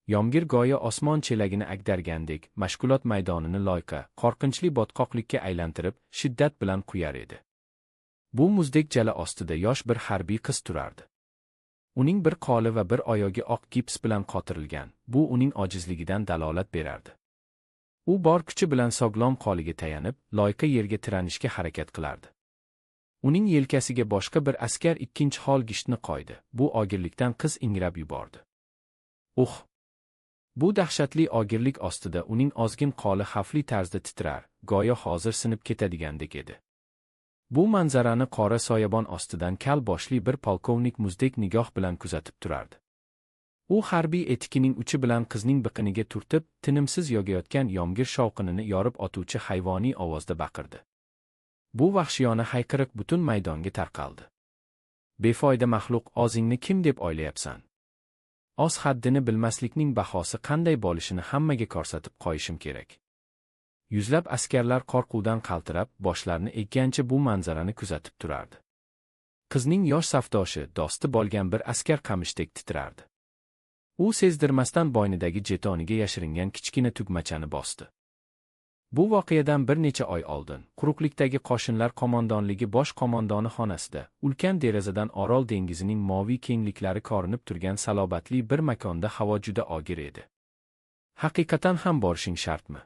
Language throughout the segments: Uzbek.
Yomg'ir go'yo osmon chelagini agdargandek, mashg'ulot maydonini loyqa, qo'rqinchli botqoqlikka aylantirib, shiddat bilan quyar edi. Bu muzdek jala ostida yosh bir harbiy qiz turardi. Uning bir qo'li va bir oyog'i oq gips bilan qotirilgan, bu uning ojizligidan dalolat berardi. U bor kuchi bilan sog'lom qo'liga tayanib, loyqa yerga tiranishga harakat qilardi. Uning yelkasiga boshqa bir askar ikkinchi xol gishtni qo'ydi. Bu og'irlikdan qiz ingrab yubordi. Uh! Bu dahshatli og'irlik ostida uning ozgin qo'li xavfli tarzda titrar, go'yo hozir sinib ketadigandek edi. Bu manzarani qora soyabon ostidan kal boshli bir polkovnik muzdek nigoh bilan kuzatib turardi. U harbiy etikining uchi bilan qizning biqiniga turtib, tinimsiz yog'ayotgan yomg'ir shovqinini yorib otuvchi hayvoniy ovozda baqirdi. Bu vahshiyona hayqiriq butun maydonga tarqaldi. Befoyda maxluq, o'zingni kim deb o'ylayapsan? O'z haddini bilmaslikning bahosi qanday bo'lishini hammaga ko'rsatib qo'yishim kerak. Yuzlab askarlar qo'rquvdan qaltirab, boshlarini eggancha bu manzarani kuzatib turardi. Qizning yosh safdoshi, do'sti bo'lgan bir askar qamishdek titrardi. U sezdirmasdan bo'ynidagi jetoniga yashiringan kichkina tugmachani bosdi. Bu voqeadan bir necha oy oldin, quruqlikdagi qo'shinlar qo'mondonligi bosh qo'mondoni xonasida, ulkan derazadan Orol dengizining moviy kengliklari ko'rinib turgan salobatli bir makonda havo juda og'ir edi. Haqiqatan ham borishing shartmi?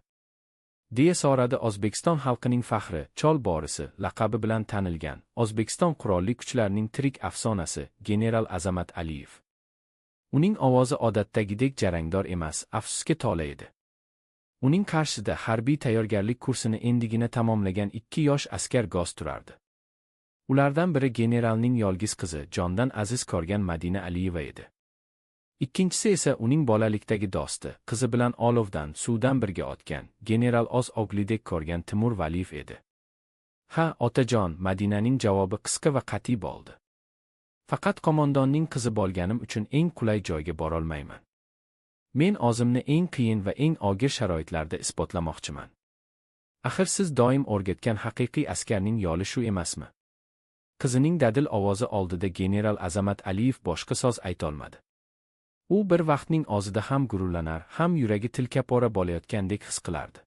Deya so'radi O'zbekiston xalqining faxri, Chol borisi laqabi bilan tanilgan O'zbekiston Qurolli Kuchlarining tirik afsonasi general Azamat Aliyev. Uning ovozi odatdagidek jarangdor emas, afsusga to'la edi. Uning qarshisida harbiy tayyorgarlik kursini endigina tamomlagan ikki yosh askar g'oz turardi. Ulardan biri generalning yolg'iz qizi, jondan aziz ko'rgan Madina Aliyeva edi. Ikkinchisi esa uning bolalikdagi do'sti, qizi bilan olovdan, suvdan birga otgan, general o'z o'g'lidek ko'rgan Timur Valiyev edi. Ha, otajon, Madinaning javobi qisqa va qat'iy bo'ldi. Faqat qo'mondonning qizi bo'lganim uchun eng qulay joyga borolmayman. Men o'zimni eng qiyin va eng og'ir sharoitlarda isbotlamoqchiman. Axir siz doim o'rgatgan haqiqiy askarning yo'li shu emasmi? Qizining dadil ovozi oldida general Azamat Aliyev boshqa so'z aytolmadi. U bir vaqtning o'zida ham g'ururlanar, ham yuragi tilkapora bo'layotgandek his qilardi.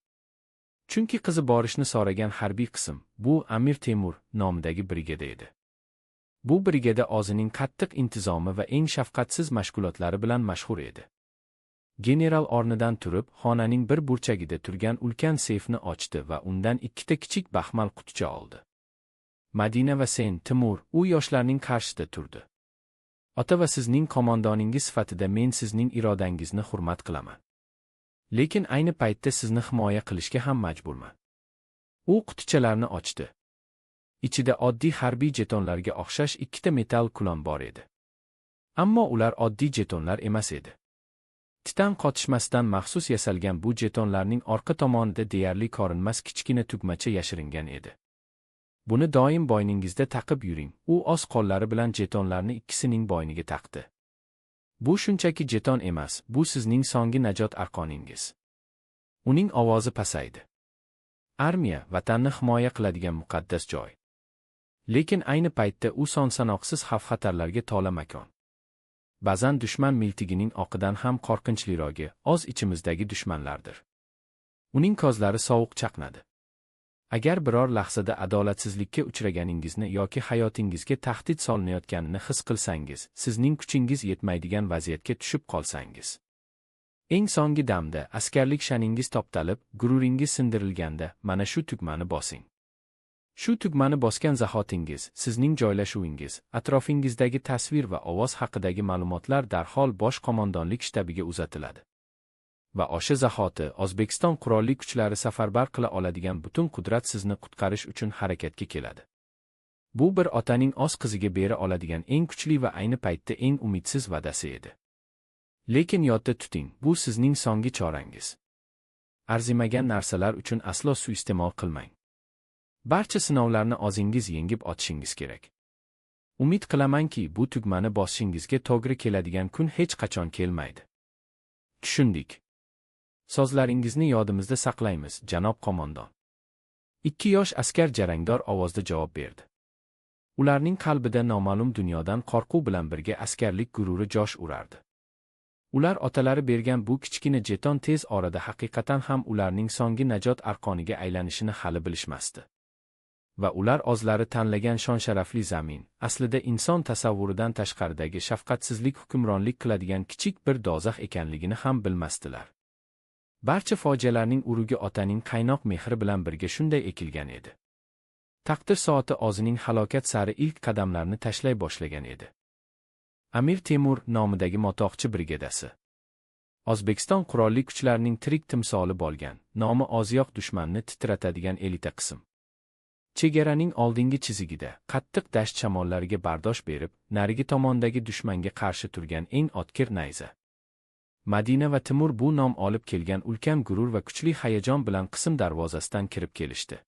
Chunki qizi borishni so'ragan harbiy qism, bu Amir Temur nomidagi brigada edi. Bu brigada o'zining qattiq intizomi va eng shafqatsiz mashg'ulotlari bilan mashhur edi. General o'rnidan turib, xonaning bir burchagida turgan ulkan seyfni ochdi va undan ikkita kichik baxmal quticha oldi. Madina va sen, Timur, u yoshlarning qarshisida turdi. Ota va sizning qo'mondoningiz sifatida men sizning irodangizni hurmat qilaman. Lekin ayni paytda sizni himoya qilishga ham majburman. U qutichalarni ochdi. Ichida oddiy harbiy jetonlarga o'xshash ikkita metall kulon bor edi. Ammo ular oddiy jetonlar emas edi. Titan qotishmasidan maxsus yasalgan bu jetonlarning orqa tomonida deyarli ko'rinmas kichkina tugmacha yashiringan edi. Buni doim bo'yningizda taqib yuring. U o'z qo'llari bilan jetonlarni ikkisining bo'yniga taqdi. Bu shunchaki jeton emas, bu sizning so'nggi najot arqoningiz. Uning ovozi pasaydi. Armiya vatanni himoya qiladigan muqaddas joy. Lekin ayni paytda u son-sanoqsiz xavf-xatarlarga to'la makon. Ba'zan dushman miltigining oqidan ham qo'rqinchlirogi o'z ichimizdagi dushmanlardir. Uning ko'zlari sovuq chaqnadi. Agar biror lahzada adolatsizlikka uchraganingizni yoki hayotingizga tahdid solinayotganini his qilsangiz, sizning kuchingiz yetmaydigan vaziyatga tushib qolsangiz. Eng so'nggi damda askarlik sha'ningiz toptalib, gururingiz sindirilganda mana shu tugmani bosing. Shu tugmani bosgan zahotingiz, sizning joylashuvingiz, atrofingizdagi tasvir va ovoz haqidagi ma'lumotlar darhol bosh qo'mondonlik shtabiga uzatiladi. Va o'sha zahoti O'zbekiston Qurolli Kuchlari safarbar qila oladigan butun qudrat sizni qutqarish uchun harakatga keladi. Bu bir otaning o'z qiziga bera oladigan eng kuchli va ayni paytda eng umidsiz va'dasi edi. Lekin yodda tuting, bu sizning so'nggi chorangiz. Arzimagan narsalar uchun aslo suiiste'mol qilmang. Barcha sinovlarni o'zingiz yengib o'tishingiz kerak. Umid qilamanki, bu tugmani bosishingizga to'g'ri keladigan kun hech qachon kelmaydi. Tushundik. So'zlaringizni yodimizda saqlaymiz, janob qo'mondon. Ikki yosh askar jarangdor ovozda javob berdi. Ularning qalbida noma'lum dunyodan qo'rquv bilan birga askarlik g'ururi jo'sh urardi. Ular otalari bergan bu kichkina jeton tez orada haqiqatan ham ularning so'nggi najot arqoniga aylanishini hali bilishmasdi. Va ular o'zlari tanlagan shon-sharafli zamin, aslida inson tasavvuridan tashqaridagi shafqatsizlik hukmronlik qiladigan kichik bir do'zax ekanligini ham bilmasdilar. Barcha fojialarning urugi otaning qaynoq mehri bilan birga shunday ekilgan edi. Taqdir soati o'zining halokat sari ilk qadamlarini tashlay boshlagan edi. Amir Temur nomidagi motoqchi brigadasi. O'zbekiston Qurolli Kuchlarining tirik timsoli bo'lgan, nomi o'ziyoq dushmanni titratadigan elita qism. Chegaraning oldingi chizigida qattiq dasht shamollariga bardosh berib, narigi tomondagi dushmanga qarshi turgan eng o'tkir nayza. Madina va Timur bu nom olib kelgan ulkan gurur va kuchli hayajon bilan qism darvozasidan kirib kelishdi.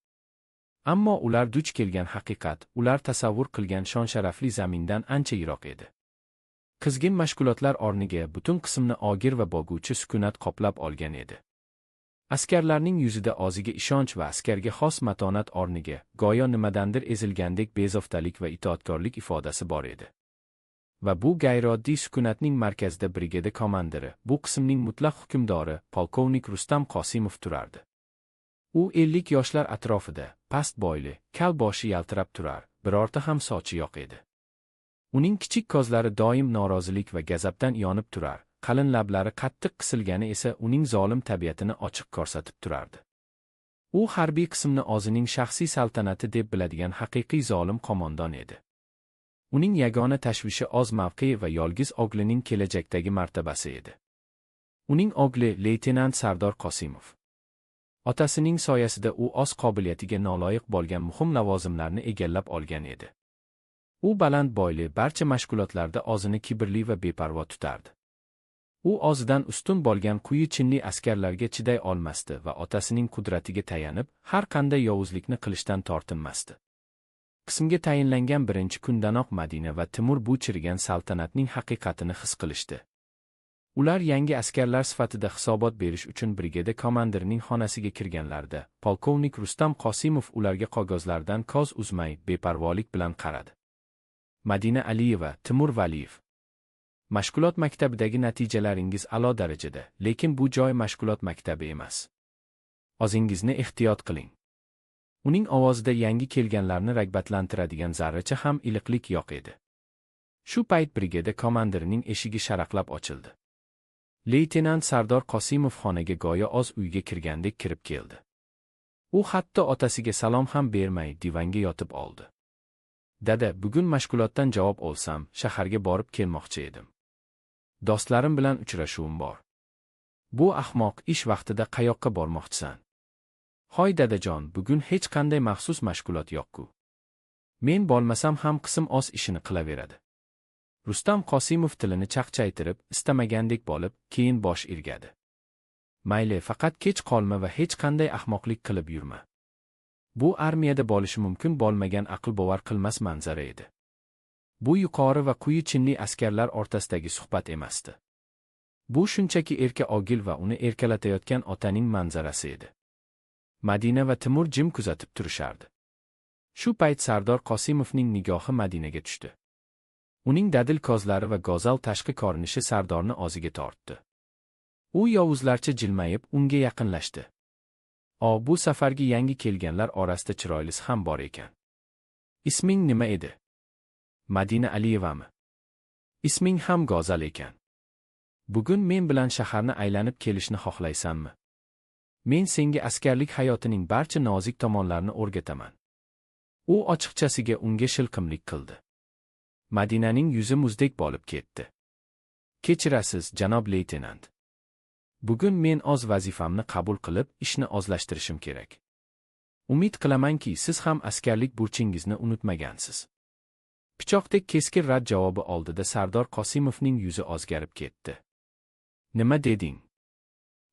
Ammo ular duch kelgan haqiqat, ular tasavvur qilgan shon-sharafli zamindan ancha yiroq edi. Qizgin mashg'ulotlar o'rniga butun qismni og'ir va bo'g'uvchi sukunat qoplab olgan edi. Askarlarning yuzida o'ziga ishonch va askarga xos matonat o'rniga go'yo nimadandir ezilgandek bezovtalik va itoatkorlik ifodasi bor edi. Va bu g'ayrioddiy sukunatning markazida brigada komandiri, bu qismning mutlaq hukmdori, polkovnik Rustam Qosimov turardi. U 50 yoshlar atrofida, past bo'yli, kal boshi yaltirab turar, birorta ham sochi yo'q edi. Uning kichik ko'zlari doim norozilik va g'azabdan yonib turar, qalin lablari qattiq qisilgani esa uning zolim tabiatini ochiq ko'rsatib turardi. U harbiy qismni o'zining shaxsiy saltanati deb biladigan haqiqiy zolim qo'mondon edi. Uning yagona tashvishi o'z mavqei va yolg'iz o'g'lining kelajakdagi martabasi edi. Uning o'g'li leytenant Sardor Qosimov. Otasining soyasida u o'z qobiliyatiga noloyiq bo'lgan muhim lavozimlarni egallab olgan edi. U baland bo'yli, barcha mashg'ulotlarda o'zini kibrli va beparvo tutardi. U o'zidan ustun bo'lgan quyi chinli askarlarga chiday olmasdi va otasining qudratiga tayanib, har qanday yovuzlikni qilishdan tortinmasdi. Qismga tayinlangan birinchi kundanoq Madina va Timur bu chirigan saltanatning haqiqatini his qilishdi. Ular yangi askarlar sifatida hisobot berish uchun brigada komandirining xonasiga kirganlarida, polkovnik Rustam Qosimov ularga qog'ozlardan ko'z uzmay, beparvolik bilan qaradi. Madina Aliyeva, Timur Valiyev. Mashg'ulot maktabidagi natijalaringiz a'lo darajada, lekin bu joy mashg'ulot maktabi emas. O'zingizni ehtiyot qiling. Uning ovozida yangi kelganlarni rag'batlantiradigan zarracha ham iliqlik yo'q edi. Shu payt brigada komandirining eshigi sharaqlab ochildi. Leytenant Sardor Qosimov xonaga go'yo o'z uyiga kirgandek kirib keldi. U hatto otasiga salom ham bermay divanga yotib oldi. Dada, bugun mashg'ulotdan javob olsam, shaharga borib kelmoqchi edim. Do'stlarim bilan uchrashuvim bor. Bu ahmoq ish vaqtida qayoqqa bormoqchisan? Hoy dadajon, bugun hech qanday maxsus mashg'ulot yo'q-ku. Men bo'lmasam ham qism o'z ishini qilaveradi. Rustam Qosimov tilini chaqchaytirib, istamagandek bo'lib, keyin bosh irgadi. Mayli, faqat kech qolma va hech qanday ahmoqlik qilib yurma. Bu armiyada bo'lishi mumkin bo'lmagan aql bovar qilmas manzara edi. Bu yuqori va quyi chinli askarlar o'rtasidagi suhbat emasdi. Bu shunchaki erka o'g'il va uni erkalatayotgan otaning manzarasi edi. Madina va Timur jim kuzatib turishardi. Shu payt Sardor Qosimovning nigohi Madinaga tushdi. Uning dadil ko'zlari va go'zal tashqi ko'rinishi Sardorni o'ziga tortdi. U yovuzlarcha jilmayib unga yaqinlashdi. O, bu safargi yangi kelganlar orasida chiroylisi ham bor ekan. Isming nima edi? Madina Aliyevami? Isming ham go'zal ekan. Bugun men bilan shaharni aylanib kelishni xohlaysanmi? Men senga askarlik hayotining barcha nozik tomonlarini o'rgataman. U ochiqchasiga unga shilqimlik qildi. Madinaning yuzi muzdek bo'lib ketdi. Kechirasiz, janob leytenant. Bugun men o'z vazifamni qabul qilib, ishni o'zlashtirishim kerak. Umid qilamanki, siz ham askarlik burchingizni unutmagansiz. Pichoqdek keskir rad javobi oldida Sardor Qosimovning yuzi o'zgarib ketdi. Nima deding?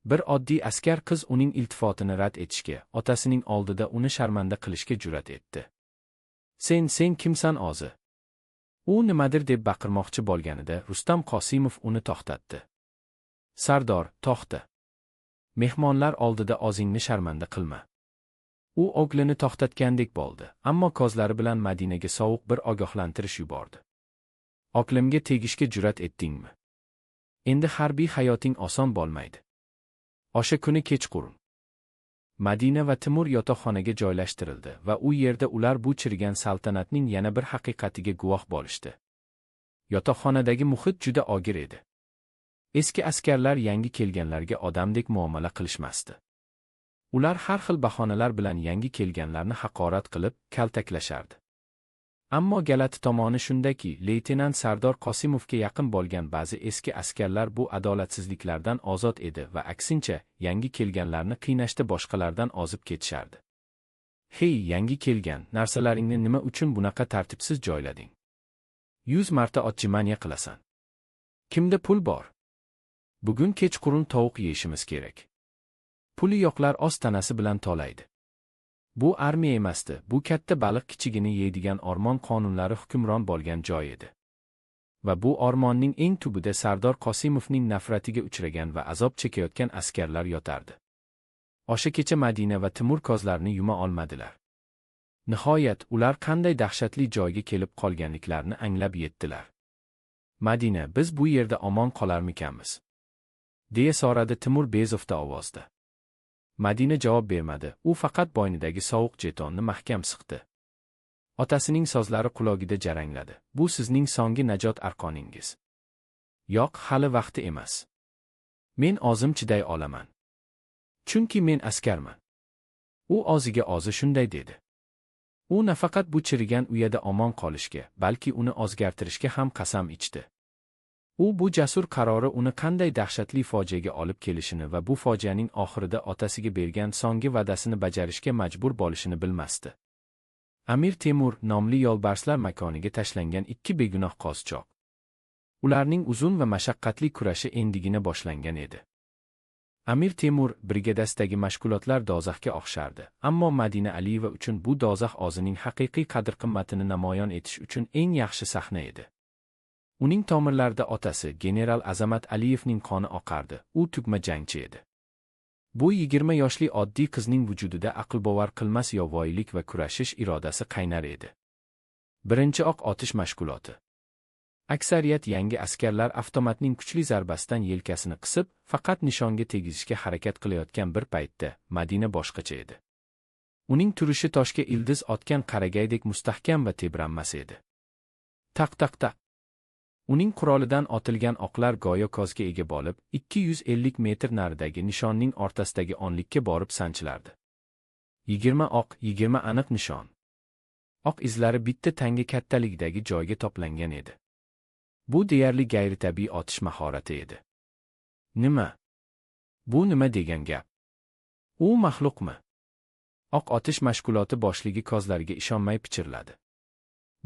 Bir oddiy askar qiz uning iltifotini rad etishga, otasining oldida uni sharmanda qilishga jur'at etdi. Sen kimsan o'zi? U nimadir deb baqirmoqchi bo'lganida Rustam Qosimov uni to'xtatdi. Sardor, to'xta. Mehmonlar oldida o'zingni sharmanda qilma. U o'g'lini to'xtatgandek bo'ldi, ammo ko'zlari bilan Madinaga sovuq bir ogohlantirish yubordi. Oqlimga tegishga jur'at etdingmi? Endi harbiy hayoting oson bo'lmaydi. O'sha kuni kechqurun Madina va Timur yotoqxonaga joylashtirildi va u yerda ular bu chirigan saltanatning yana bir haqiqatiga guvoh bo'lishdi. Yotoqxonadagi muhit juda og'ir edi. Eski askarlar yangi kelganlarga odamdek muomala qilishmasdi. Ular har xil bahonalar bilan yangi kelganlarni haqorat qilib, kaltaklashardi. Ammo g'alati tomoni shundaki, leytenant Sardor Qosimovga yaqin bo'lgan ba'zi eski askarlar bu adolatsizliklardan ozod edi va aksincha, yangi kelganlarni qiynashda boshqalardan ozib ketishardi. "Hey, yangi kelgan, narsalaringni nima uchun bunaqa tartibsiz joylading? 100 marta отжимания qilasan. Kimda pul bor? Bugun kechqurun tovuq yeyishimiz kerak." Puli yo'qlar oz tanasi bilan to'laydi. Bu armiya emasdi, bu katta baliq kichigini yeydigan o'rmon qonunlari hukmron bo'lgan joy edi. Va bu o'rmonning eng tubida Sardor Qosimovning nafratiga uchragan va azob chekayotgan askarlar yotardi. O'sha kecha Madina va Timur ko'zlarini yuma olmadilar. Nihoyat, ular qanday dahshatli joyga kelib qolganliklarini anglab yetdilar. "Madina, biz bu yerda omon qolarmikanmiz?" deya so'radi Timur bezovta ovozda. Madina javob bermadi, u faqat bo'ynidagi sovuq jetonni mahkam siqdi. Otasining so'zlari qulog'ida jarangladi. "Bu sizning so'nggi najot arqoningiz." "Yo'q, hali vaqti emas. Men o'zim chiday olaman. Chunki men askarman." U o'ziga o'zi shunday dedi. U nafaqat bu chirigan uyada omon qolishga, balki uni o'zgartirishga ham qasam ichdi. U bu jasur qarori uni qanday dahshatli fojiaga olib kelishini va bu fojianing oxirida otasiga bergan so'nggi va'dasini bajarishga majbur bo'lishini bilmasdi. Amir Temur nomli yo'lbarslar makoniga tashlangan ikki begunoh qozchoq. Ularning uzun va mashaqqatli kurashi endigina boshlangan edi. Amir Temur brigadasidagi mashg'ulotlar do'zaxga o'xshardi, ammo Madina Aliyeva uchun bu do'zax o'zining haqiqiy qadr-qimmatini namoyon etish uchun eng yaxshi sahna edi. Uning tomirlarida otasi general Azamat Aliyevning qoni oqardi, u tugma jangchi edi. Bu 20 yoshli oddiy qizning vujudida aqlbovar qilmas yovvoyilik va kurashish irodasi qaynar edi. Birinchi oq otish mashg'uloti. Aksariyat yangi askarlar avtomatning kuchli zarbasidan yelkasini qisib, faqat nishonga tegizishga harakat qilayotgan bir paytda Madina boshqacha edi. Uning turishi toshga ildiz otgan qaragaydek mustahkam va tebranmas edi. Taq taq taq. Uning qurolidan otilgan oqlar go'yo ko'zga ega bo'lib, 250 metr naridagi nishonning o'rtasidagi onlikka borib sanchilardi. 20 oq, 20 aniq nishon. Oq izlari bitta tanga kattaligidagi joyga to'plangan edi. Bu deyarli g'ayritabiiy otish mahorati edi. Nima? Bu nima degan gap? U maxluqmi? Oq otish mashg'uloti boshligi ko'zlariga ishonmay pichirladi.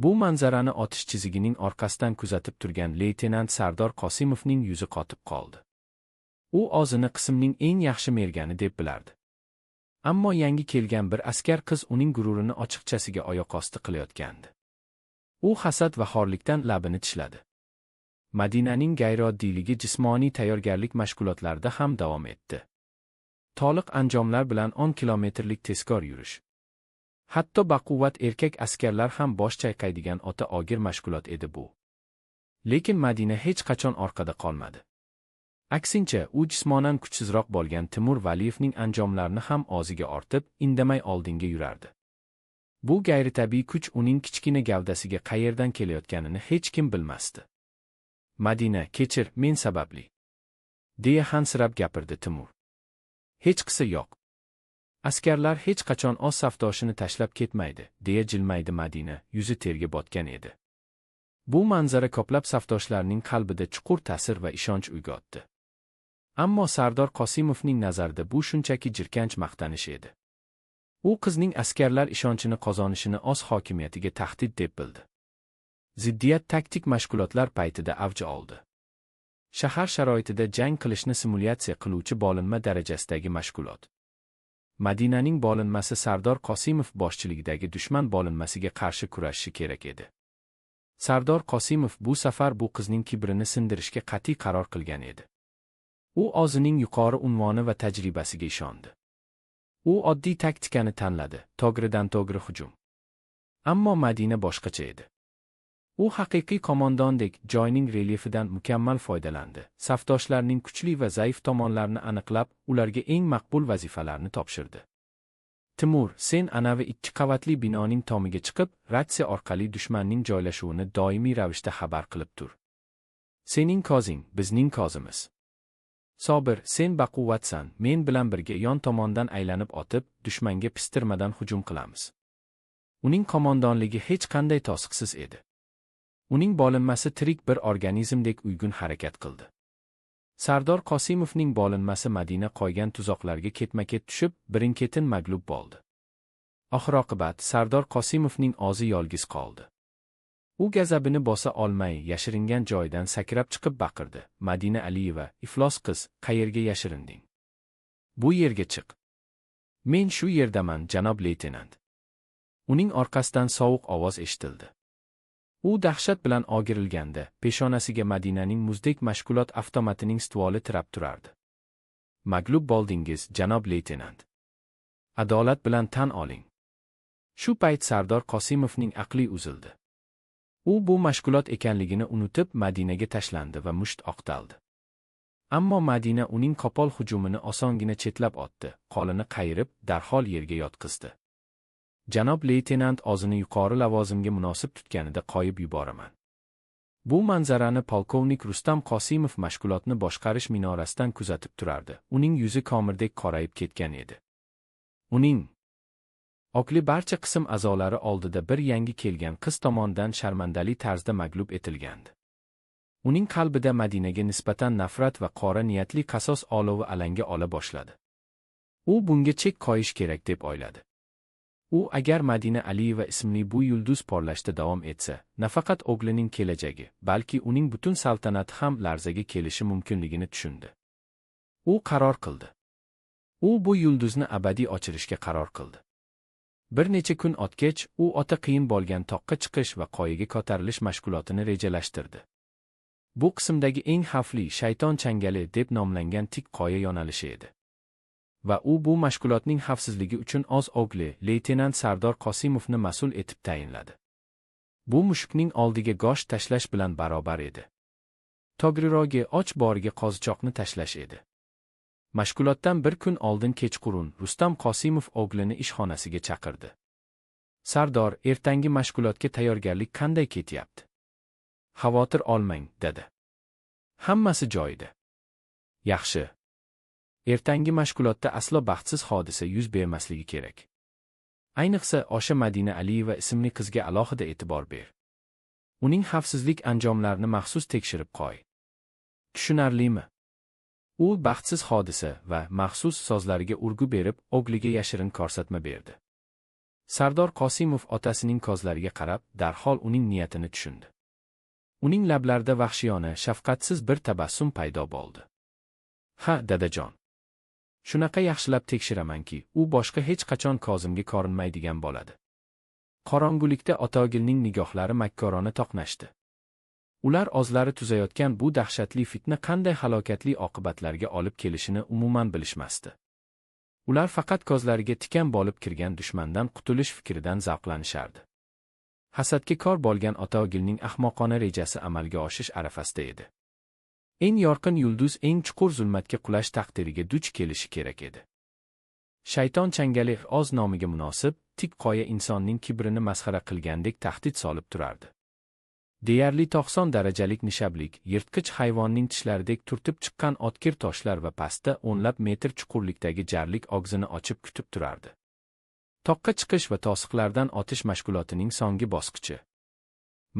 Bu manzarani otish chizigining orqasidan kuzatib turgan leytenant Sardor Qosimovning yuzi qotib qoldi. U o'zini qismning eng yaxshi mergani deb bilardi. Ammo yangi kelgan bir askar qiz uning gururini ochiqchasiga oyoqosti qilayotgandi. U hasad va xorlikdan labini tishladi. Madinaning g'ayrioddiyligi jismoniy tayyorgarlik mashg'ulotlarida ham davom etdi. To'liq anjomlar bilan 10 kilometrlik tezkor yurish. Hatto baquvvat erkak askarlar ham bosh chayqaydigan o'ta og'ir mashg'ulot edi bu. Lekin Madina hech qachon orqada qolmadi. Aksincha, u jismonan kuchsizroq bo'lgan Timur Valiyevning anjomlarini ham o'ziga ortib, indamay oldinga yurardi. Bu g'ayritabiiy kuch uning kichkina gavdasiga qayerdan kelayotganini hech kim bilmasdi. "Madina, kechir, men sababli," deya hansirab gapirdi Timur. "Hechqisi yo'q. Askarlar hech qachon o'z safdoshini tashlab ketmaydi," deya jilmaydi Madina, yuzi terga botgan edi. Bu manzara ko'plab safdoshlarning qalbida chuqur ta'sir va ishonch uyg'otdi. Ammo Sardor Qosimovning nazarida bu shunchaki jirkanch maqtanish edi. U qizning askarlar ishonchini qozonishini o'z hokimiyatiga tahdid deb bildi. Ziddiyat taktik mashg'ulotlar paytida avj oldi. Shahar sharoitida jang qilishni simulyatsiya qiluvchi bo'linma darajasidagi mashg'ulot. Madinaning bo'linmasi Sardor Qosimov boshchiligidagi dushman bo'linmasiga qarshi kurashishi kerak edi. Sardor Qosimov bu safar bu qizning kibrini sindirishga qat'iy qaror qilgan edi. U o'zining yuqori unvoni va tajribasiga ishondi. U oddiy taktikani tanladi, to'g'ridan to'g'ri hujum. Ammo Madina boshqacha edi. U haqiqiy qo'mondondek joyning relyefidan mukammal foydalandi, safdoshlarining kuchli va zaif tomonlarini aniqlab, ularga eng maqbul vazifalarni topshirdi. Timur, sen anavi 2 qavatli binoning tomiga chiqib, ratsiya orqali dushmanning joylashuvini doimiy ravishda xabar qilib tur. Sening kozing, bizning kozimiz. Sobir, sen baquvvatsan, men bilan birga yon tomondan aylanib otib, dushmanga pistirmadan hujum qilamiz. Uning qo'mondonligi hech qanday to'siqsiz edi. Uning bo'linmasi tirik bir organizmdek uygun harakat qildi. Sardor Qosimovning bo'linmasi Madina qo'ygan tuzoqlarga ketma-ket tushib, birin-ketin maglub bo'ldi. Oxir-oqibat Sardor Qosimovning o'zi yolg'iz qoldi. U g'azabini bosa olmay yashiringan joyidan sakrab chiqib baqirdi: "Madina Aliyeva, iflos qiz, qayerga yashirinding? Bu yerga chiq." "Men shu yerdaman, janob leytenant." Uning orqasidan sovuq ovoz eshitildi. U dahshat bilan ogirilganda, peshonasiga Madinaning muzdek mashg'ulot avtomatining stvoli tirab turardi. "Maglub bo'ldingiz, janob leytenant. Adolat bilan tan oling." Shu payt Sardor Qosimovning aqli uzildi. U bu mashg'ulot ekanligini unutib, Madinaga tashlandi va musht oqtaldi. Ammo Madina uning qo'pol hujumini osongina chetlab otdi, qo'lini qayirib, darhol yerga yotqizdi. Janob leytenant o'zini yuqori lavozimga munosib tutganida qo'yib yuboraman. Bu manzarani polkovnik Rustam Qosimov mashg'ulotni boshqarish minorasidan kuzatib turardi. Uning yuzi komirdek qorayib ketgan edi. Uning oqli barcha qism a'zolari oldida bir yangi kelgan qiz tomonidan sharmandali tarzda maglub etilgandi. Uning qalbida Madinaga nisbatan nafrat va qora niyatli qasos olovi alanga ola boshladi. U bunga chek qo'yish kerak deb o'yladi. U agar Madina Aliyeva ismli bu yulduz porlashda davom etsa, nafaqat o'g'lining kelajagi, balki uning butun saltanati ham larzaga kelishi mumkinligini tushundi. U qaror qildi. U bu yulduzni abadiy o'chirishga qaror qildi. Bir necha kun o'tgach, u ota qiyin bo'lgan toqqa chiqish va qoyaga ko'tarilish mashg'ulotini rejalashtirdi. Bu qismdagi eng xavfli shayton changali deb nomlangan tik qoya yo'nalishi edi. Va u bu mashg'ulotning xavfsizligi uchun o'z o'g'li leytenant Sardor Qosimovni mas'ul etib tayinladi. Bu mushukning oldiga go'sht tashlash bilan barobar edi. To'g'rirog'i och boriga qozichoqni tashlash edi. Mashg'ulotdan bir kun oldin kechqurun Rustam Qosimov o'g'lini ishxonasiga chaqirdi. "Sardor, ertangi mashg'ulotga tayyorgarlik qanday ketyapti?" "Xavotir olmang, dada. Hammasi joyida." "Yaxshi. Ertangi mashg'ulotda aslo baxtsiz hodisa yuz bermasligi kerak. Ayniqsa o'sha Madina Aliyeva ismli qizga alohida e'tibor ber. Uning xavfsizlik anjomlarini maxsus tekshirib qo'y. Tushunarlimi?" U baxtsiz hodisa va maxsus so'zlariga urg'u berib, o'g'liga yashirin ko'rsatma berdi. Sardor Qosimov otasining ko'zlariga qarab, darhol uning niyatini tushundi. Uning lablarida vahshiyona, shafqatsiz bir tabassum paydo bo'ldi. "Ha, dadajon. Shunaqa yaxshilab tekshiramanki, u boshqa hech qachon kozimga ko'rinmaydigan bo'ladi." Qorong'ulikda ota-o'g'ilning nigohlari makkorona to'qnashdi. Ular o'zlari tuzayotgan bu dahshatli fitna qanday halokatli oqibatlarga olib kelishini umuman bilishmasdi. Ular faqat ko'zlariga tikan bo'lib kirgan dushmandan qutulish fikridan zavqlanishardi. Hasadga kor bo'lgan ota-o'g'ilning ahmoqona rejasi amalga oshish arafasida edi. Eng yorqin yulduz eng chuqur zulmatga qulash taqdiriga duch kelishi kerak edi. Shayton changali o'z nomiga munosib, tik qoya insonning kibrini masxara qilgandek tahdid solib turardi. Deyarli 90 darajalik nishablik, yirtqich hayvonning tishlaridek turtib chiqqan o'tkir toshlar va pastda o'nlab metr chuqurlikdagi jarlik og'zini ochib kutib turardi. Toqqa chiqish va to'siqlardan otish mashg'ulotining so'nggi bosqichi.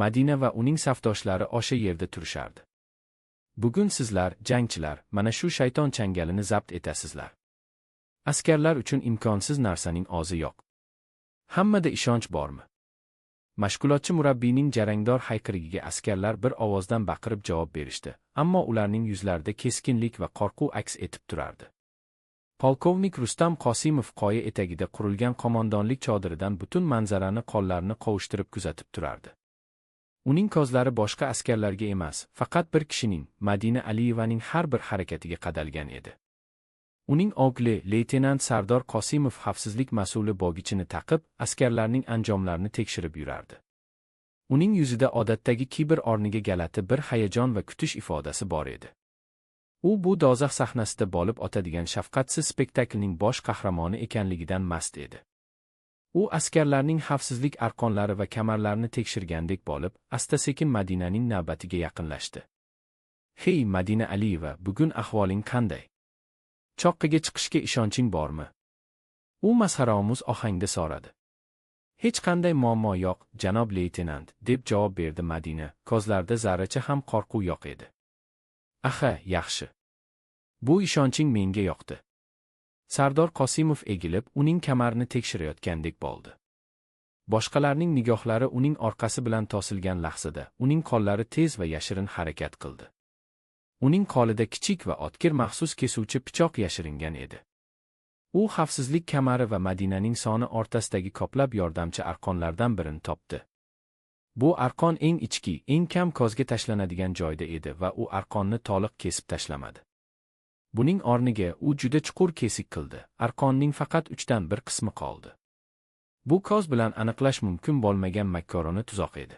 Madina va uning safdoshlari o'sha yerda turishardi. Bugun sizlar, jangchilar, mana shu shayton changalini zabt etasizlar. Askarlar uchun imkonsiz narsaning o'zi yo'q. Hammada ishonch bormi? Mashg'ulotchi murabbiyning jarangdor hayqirigiga askarlar bir ovozdan baqirib javob berishdi, ammo ularning yuzlarida keskinlik va qo'rquv aks etib turardi. Polkovnik Rustam Qosimov qoya etagida qurilgan qo'mondonlik chodiridan butun manzarani qo'llarini qovushtirib kuzatib turardi. Uning ko'zlari boshqa askarlarga emas, faqat bir kishining, Madina Aliyevaning har bir harakatiga qadalgan edi. Uning o'g'li leytenant Sardor Qosimov xavfsizlik mas'uli bogichini taqib, askarlarning anjomlarini tekshirib yurardi. Uning yuzida odatdagi kibr o'rniga g'alati bir hayajon va kutish ifodasi bor edi. U bu do'zax sahnasida bo'lib o'tadigan shafqatsiz spektaklning bosh qahramoni ekanligidan mast edi. U askarlarning xavfsizlik arqonlari va kamarlarini tekshirgandek bo'lib, asta-sekin Madinaning navbatiga yaqinlashdi. "Hey, Madina Aliyeva, bugun ahvoling qanday? Choqqiga chiqishga ishonching bormi?" U masxaraomuz ohangda so'radi. "Hech qanday muammo yo'q, janob leytenant," deb javob berdi Madina, ko'zlarida zarracha ham qo'rquv yo'q edi. "Aha, yaxshi. Bu ishonching menga yoqdi." Sardor Qosimov egilib, uning kamarini tekshirayotgandek bo'ldi. Boshqalarning nigohlari uning orqasi bilan to'silgan lahzada, uning qo'llari tez va yashirin harakat qildi. Uning qo'lida kichik va o'tkir maxsus kesuvchi pichoq yashiringan edi. U xavfsizlik kamari va Madinaning soni o'rtasidagi ko'plab yordamchi arqonlardan birini topdi. Bu arqon eng ichki, eng kam ko'zga tashlanadigan joyda edi va u arqonni to'liq kesib tashlamadi. Buning o'rniga u juda chuqur kesik qildi. Arqonning faqat 1/3 qismi qoldi. Bu ko'z bilan aniqlash mumkin bo'lmagan makkorona tuzoq edi.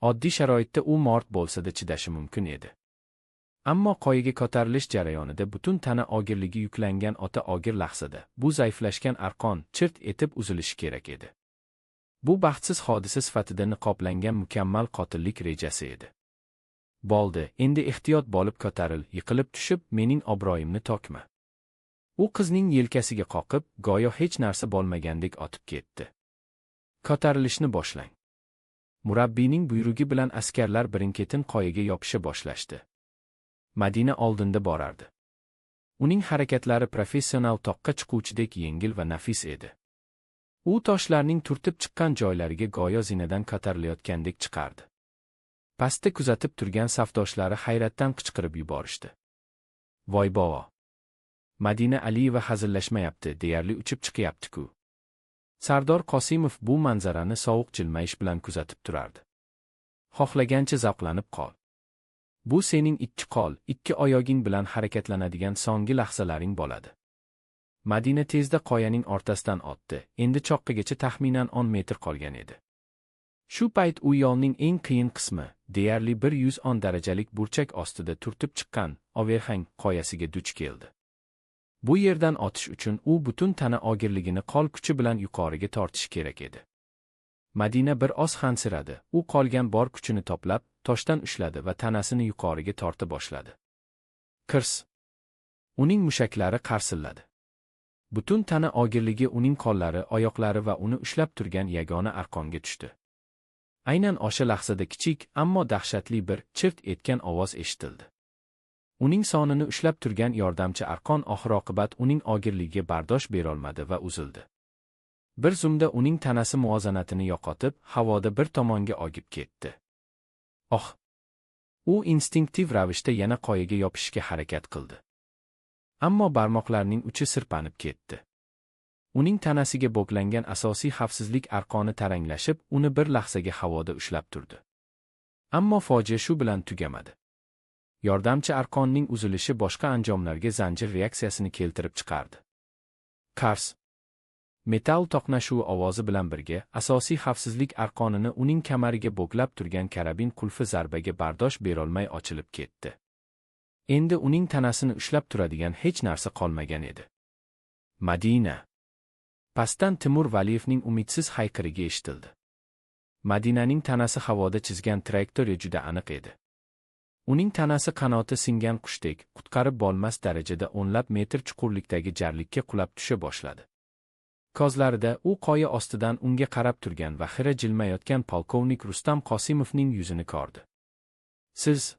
Oddiy sharoitda u mort bo'lsa-da chidashi mumkin edi. Ammo qoyaga ko'tarilish jarayonida butun tana og'irligi yuklangan o'ta og'ir lahzada bu zaiflashgan arqon chirt etib uzilishi kerak edi. Bu baxtsiz hodisa sifatida niqoblangan mukammal qotillik rejasi edi. "Bo'ldi, endi ehtiyot bo'lib ko'taril, yiqilib tushib, mening obro'yimni to'kma." U qizning yelkasiga qoqib, go'yo hech narsa bo'lmagandek otib ketdi. "Ko'tarilishni boshlang." Murabbiyning buyrugi bilan askarlar birin-ketin qoyaga yopisha boshlashdi. Madina oldinda borardi. Uning harakatlari professional toqqa chiquvchidek yengil va nafis edi. U toshlarning turtib chiqqan joylariga go'yo zinadan ko'tarilayotgandek chiqardi. Pastda kuzatib turgan safdoshlari hayratdan qichqirib yuborishdi. "Voy bovo! Madina Aliyeva hazillashmayapti, deyarli uchib chiqyapti-ku." Sardor Qosimov bu manzarani sovuq jilmayish bilan kuzatib turardi. "Xohlagancha zavqlanib qol. Bu sening 2 qo'l, 2 oyog'ing bilan harakatlanadigan so'nggi lahzalaring bo'ladi." Madina tezda qoyaning o'rtasidan otdi. Endi choqqigacha taxminan 10 metr qolgan edi. Shu payt u yo'lning eng qiyin qismi, deyarli 110 darajalik burchak ostida turtib chiqqan overhang qoyasiga duch keldi. Bu yerdan otish uchun u butun tana og'irligini qo'l kuchi bilan yuqoriga tortishi kerak edi. Madina bir oz hansiradi. U qolgan bor kuchini to'plab, toshdan ushladi va tanasini yuqoriga torta boshladi. Kirs! Uning mushaklari qarsilladi. Butun tana og'irligi uning qo'llari, oyoqlari va uni ushlab turgan yagona arqonga tushdi. Aynan o'sha lahzada kichik, ammo dahshatli bir chirt etgan ovoz eshitildi. Uning sonini ushlab turgan yordamchi arqon oxir-oqibat uning og'irligiga bardosh berolmadi va uzildi. Bir zumda uning tanasi muvozanatini yo'qotib, havoda bir tomonga og'ib ketdi. Oh! U instinktiv ravishda yana qoyaga yopishishga harakat qildi. Ammo barmoqlarining uchi sirpanib ketdi. Uning tanasiga bog'langan asosiy xavfsizlik arqoni taranglashib, uni bir lahzaga havoda ushlab turdi. Ammo fojia shu bilan tugamadi. Yordamchi arqonning uzilishi boshqa anjomlarga zanjir reaksiyasini keltirib chiqardi. Qars! Metal to'qnashuvi ovozi bilan birga asosiy xavfsizlik arqonini uning kamariga bo'glab turgan karabin qulfi zarbaga bardosh berolmay ochilib ketdi. Endi uning tanasini ushlab turadigan hech narsa qolmagan edi. Madina! Pastdan Timur Valiyevning umidsiz hayqirigi eshitildi. Madinaning tanasi havoda chizgan trayektoriya juda aniq edi. Uning tanasi qanoti singan qushdek, qutqarib bo'lmas darajada o'nlab metr chuqurlikdagi jarlikka qulab tusha boshladi. Ko'zlarida u qoya ostidan unga qarab turgan va xira jilmayotgan polkovnik Rustam Qosimovning yuzini ko'rdi. "Siz?"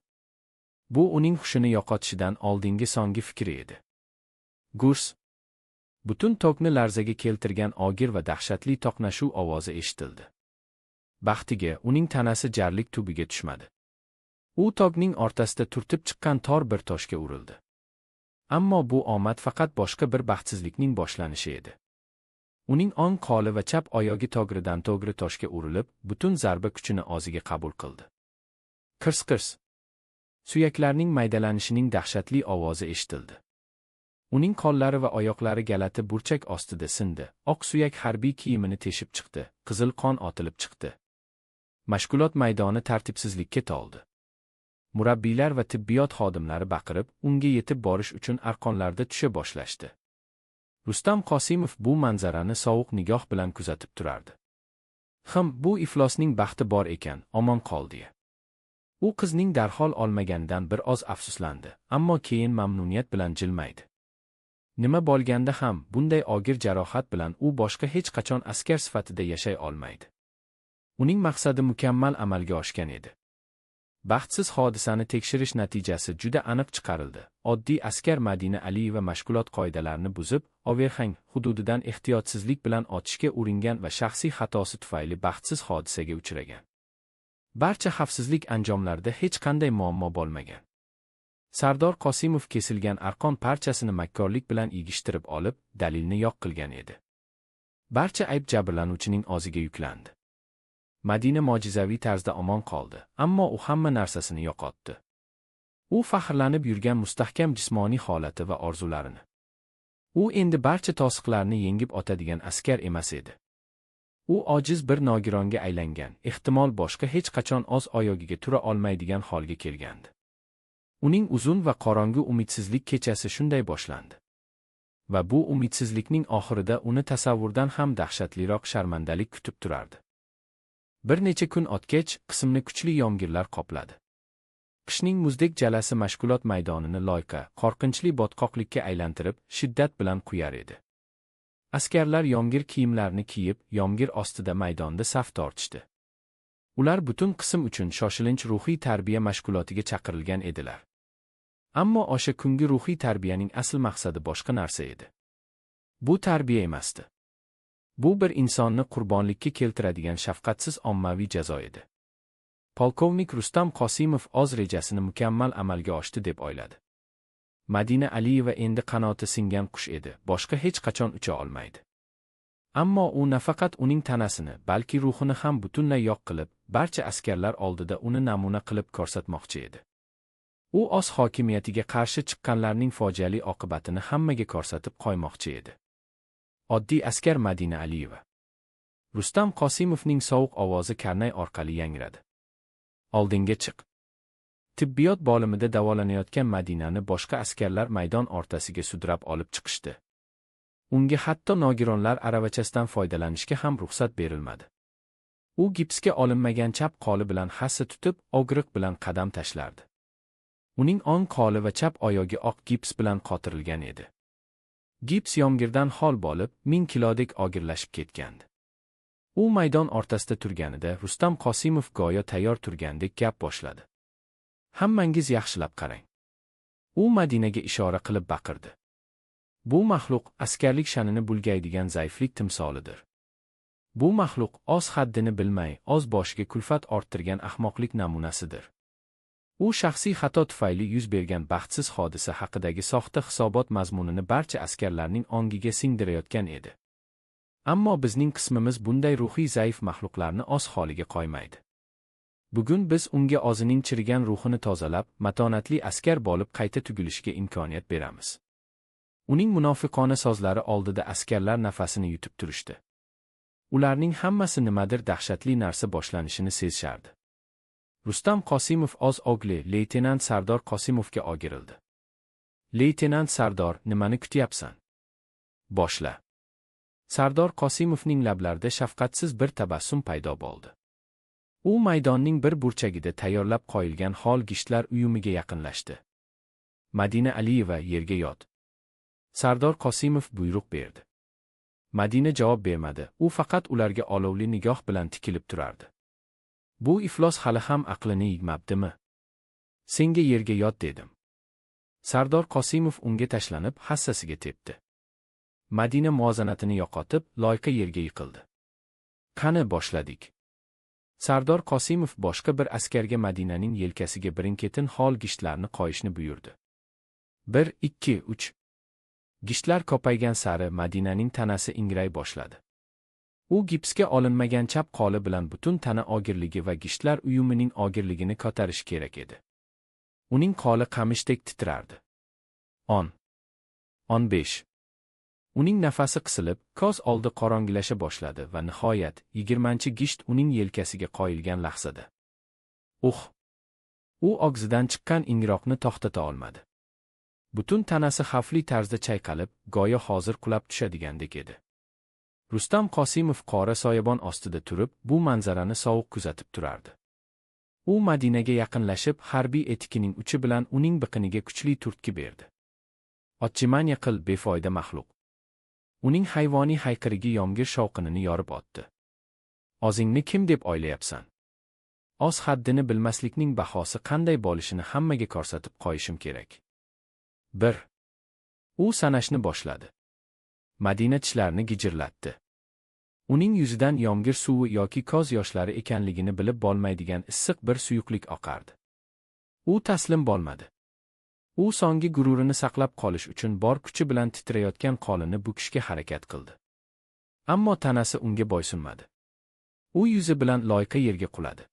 Bu uning hushini yo'qotishidan oldingi so'nggi fikri edi. Gurs! Butun tokni larzaga keltirgan og'ir va dahshatli to'qnashuv ovozi eshitildi. Baxtiga uning tanasi jarlik tubiga tushmadi. U tog'ning o'rtasida turtib chiqqan tor bir toshga urildi. Ammo bu omad faqat boshqa bir baxtsizlikning boshlanishi edi. Uning o'ng qo'li va chap oyog'i to'g'ridan to'g'ri toshga urilib, butun zarba kuchini o'ziga qabul qildi. Qirs-qirs! Suyaklarning maydalanishining dahshatli ovozi eshitildi. Uning qo'llari va oyoqlari g'alati burchak ostida sindi, oq suyak harbiy kiyimini teshib chiqdi, qizil qon otilib chiqdi. Mashg'ulot maydoni tartibsizlikka to'ldi. Murabbiylar va tibbiyot xodimlari baqirib, unga yetib borish uchun arqonlarda tusha boshlashdi. Rustam Qosimov bu manzarani sovuq nigoh bilan kuzatib turardi. Bu iflosning baxti bor ekan, omon qoldi. U qizning darhol olmaganidan bir oz afsuslandi, ammo keyin mamnuniyat bilan jilmaydi. Nima bo'lganda ham bunday og'ir jarohat bilan u boshqa hech qachon askar sifatida yashay olmaydi. Uning maqsadi mukammal amalga oshgan edi. Baxtsiz hodisani tekshirish natijasi juda aniq chiqarildi. Oddiy askar Madina Aliyeva mashg'ulot qoidalarini buzib, overhang hududidan ehtiyotsizlik bilan otishga uringan va shaxsiy xatosi tufayli baxtsiz hodisaga uchragan. Barcha xavfsizlik anjomlarida hech qanday muammo bo'lmagan. Sardor Qosimov kesilgan arqon parchasini makkorlik bilan yig'ishtirib olib, dalilni yo'q qilgan edi. Barcha ayb jabrlanuvchining o'ziga yuklandi. Madina mo'jizaviy tarzda omon qoldi, ammo u hamma narsasini yo'qotdi. U faxrlanib yurgan mustahkam jismoniy holati va orzularini. U endi barcha to'siqlarni yengib o'tadigan askar emas edi. U ojiz bir nogironga aylangan, ehtimol boshqa hech qachon o'z oyog'iga tura olmaydigan holga kelgandi. Uning uzun va qorong'u umidsizlik kechasi shunday boshlandi. Va bu umidsizlikning oxirida uni tasavvurdan ham dahshatliroq sharmandalik kutib turardi. Bir necha kun o'tgach, qismni kuchli yomg'irlar qopladi. Qishning muzdek jalasi mashg'ulot maydonini loyqa, qo'rqinchli botqoqlikka aylantirib, shiddat bilan quyar edi. Askarlar yomg'ir kiyimlarini kiyib, yomg'ir ostida maydonda saf tortishdi. Ular butun qism uchun shoshilinch ruhiy tarbiya mashg'ulotiga chaqirilgan edilar. Ammo o'sha kungi ruhiy tarbiyaning asl maqsadi boshqa narsa edi. Bu tarbiya emasdi. Bu bir insonni qurbonlikka keltiradigan shafqatsiz ommaviy jazo edi. Polkovnik Rustam Qosimov o'z rejasini mukammal amalga oshdi deb o'yladi. Madina Aliyeva endi qanoti singan qush edi, boshqa hech qachon ucha olmaydi. Ammo u nafaqat uning tanasini, balki ruhini ham butunlay yo'q qilib, barcha askarlar oldida uni namuna qilib ko'rsatmoqchi edi. U o'z hokimiyatiga qarshi chiqqanlarning fojiali oqibatini hammaga ko'rsatib qo'ymoqchi edi. Oddiy askar Madina Aliyeva. Rustam Qosimovning sovuq ovozi karnay orqali yangradi. Oldinga chiq. Tibbiyot bo'limida davolanayotgan Madinani boshqa askarlar maydon o'rtasiga sudrab olib chiqishdi. Unga hatto nogironlar aravachasidan foydalanishga ham ruxsat berilmadi. U gipsga olinmagan chap qo'li bilan hassa tutib, og'riq bilan qadam tashlardi. Uning o'ng qo'li va chap oyog'i oq gips bilan qotirilgan edi. Gips yomg'irdan hol bo'lib, 1000 kilodek og'irlashib ketgandi. U maydon o'rtasida turganida Rustam Qosimov go'yo tayyor turgandek gap boshladi. Hammangiz yaxshilab qarang. U Madinaga ishora qilib baqirdi. Bu maxluq askarlik sha'nini bulgaydigan zaiflik timsolidir. Bu maxluq o'z haddini bilmay, o'z boshiga kulfat orttirgan ahmoqlik namunasidir. U shaxsiy xato tufayli yuz bergan baxtsiz hodisa haqidagi soxta hisobot mazmunini barcha askarlarning ongiga singdirayotgan edi. Ammo bizning qismimiz bunday ruhiy zaif maxluqlarni o'z holiga qo'ymaydi. Bugun biz unga o'zining chirigan ruhini tozalab, matonatli askar bo'lib qayta tugilishiga imkoniyat beramiz. Uning munofiqona so'zlari oldida askarlar nafasini yutib turishdi. Ularning hammasi nimadir dahshatli narsa boshlanishini sezishardi. Rustam Qosimov o'z o'g'li leytenant Sardor Qosimovga o'girildi. Leytenant Sardor, nimani kutyapsan? Boshla. Sardor Qosimovning lablarida shafqatsiz bir tabassum paydo bo'ldi. U maydonning bir burchagida tayyorlab qo'yilgan hol gishtlar uyumiga yaqinlashdi. Madina Aliyeva, yerga yot. Sardor Qosimov buyruq berdi. Madina javob bermadi, u faqat ularga olovli nigoh bilan tikilib turardi. Bu iflos hali ham aqlini yig'mabdimi? Senga yerga yot dedim. Sardor Qosimov unga tashlanib, hassasiga tepdi. Madina muvozanatini yo'qotib, loyqa yerga yiqildi. Qani boshladik. Sardor Qosimov boshqa bir askarga Madinaning yelkasiga birin-ketin hol gishtlarni qo'yishni buyurdi. 1, 2, 3. Gishtlar ko'paygan sari Madinaning tanasi ingray boshladi. U gipsga olinmagan chap qo'li bilan butun tana og'irligi va gishtlar uyumining og'irligini ko'tarish kerak edi. Uning qo'li qamishdek titrardi. 10, 15. Uning nafasi qisilib, ko'z oldi qorong'ilasha boshladi va nihoyat 20 gisht uning yelkasiga qo'yilgan lahzada. Uh! U og'zidan chiqqan ingroqni to'xtata olmadi. Butun tanasi xavfli tarzda chayqalib, go'yo hozir qulab tushadigandek edi. Rustam Qosimov qora soyabon ostida turib, bu manzarani sovuq kuzatib turardi. U Madinaga yaqinlashib, harbiy etikining uchi bilan uning biqiniga kuchli turtki berdi. Otjimaniya qil, befoyda maxluq. Uning hayvoniy hayqirigi yomg'ir shovqinini yorib otdi. O'zingni kim deb o'ylayapsan? O'z haddini bilmaslikning bahosi qanday bo'lishini hammaga ko'rsatib qo'yishim kerak. 1. U sanashni boshladi. Madina tishlarini gijirlatdi. Uning yuzidan yomg'ir suvi yoki ko'z yoshlari ekanligini bilib bo'lmaydigan issiq bir suyuqlik oqardi. U taslim bo'lmadi. U so'nggi gururini saqlab qolish uchun bor kuchi bilan titrayotgan qo'lini bukishga harakat qildi. Ammo tanasi unga bo'ysunmadi. U yuzi bilan loyqa yerga quladi.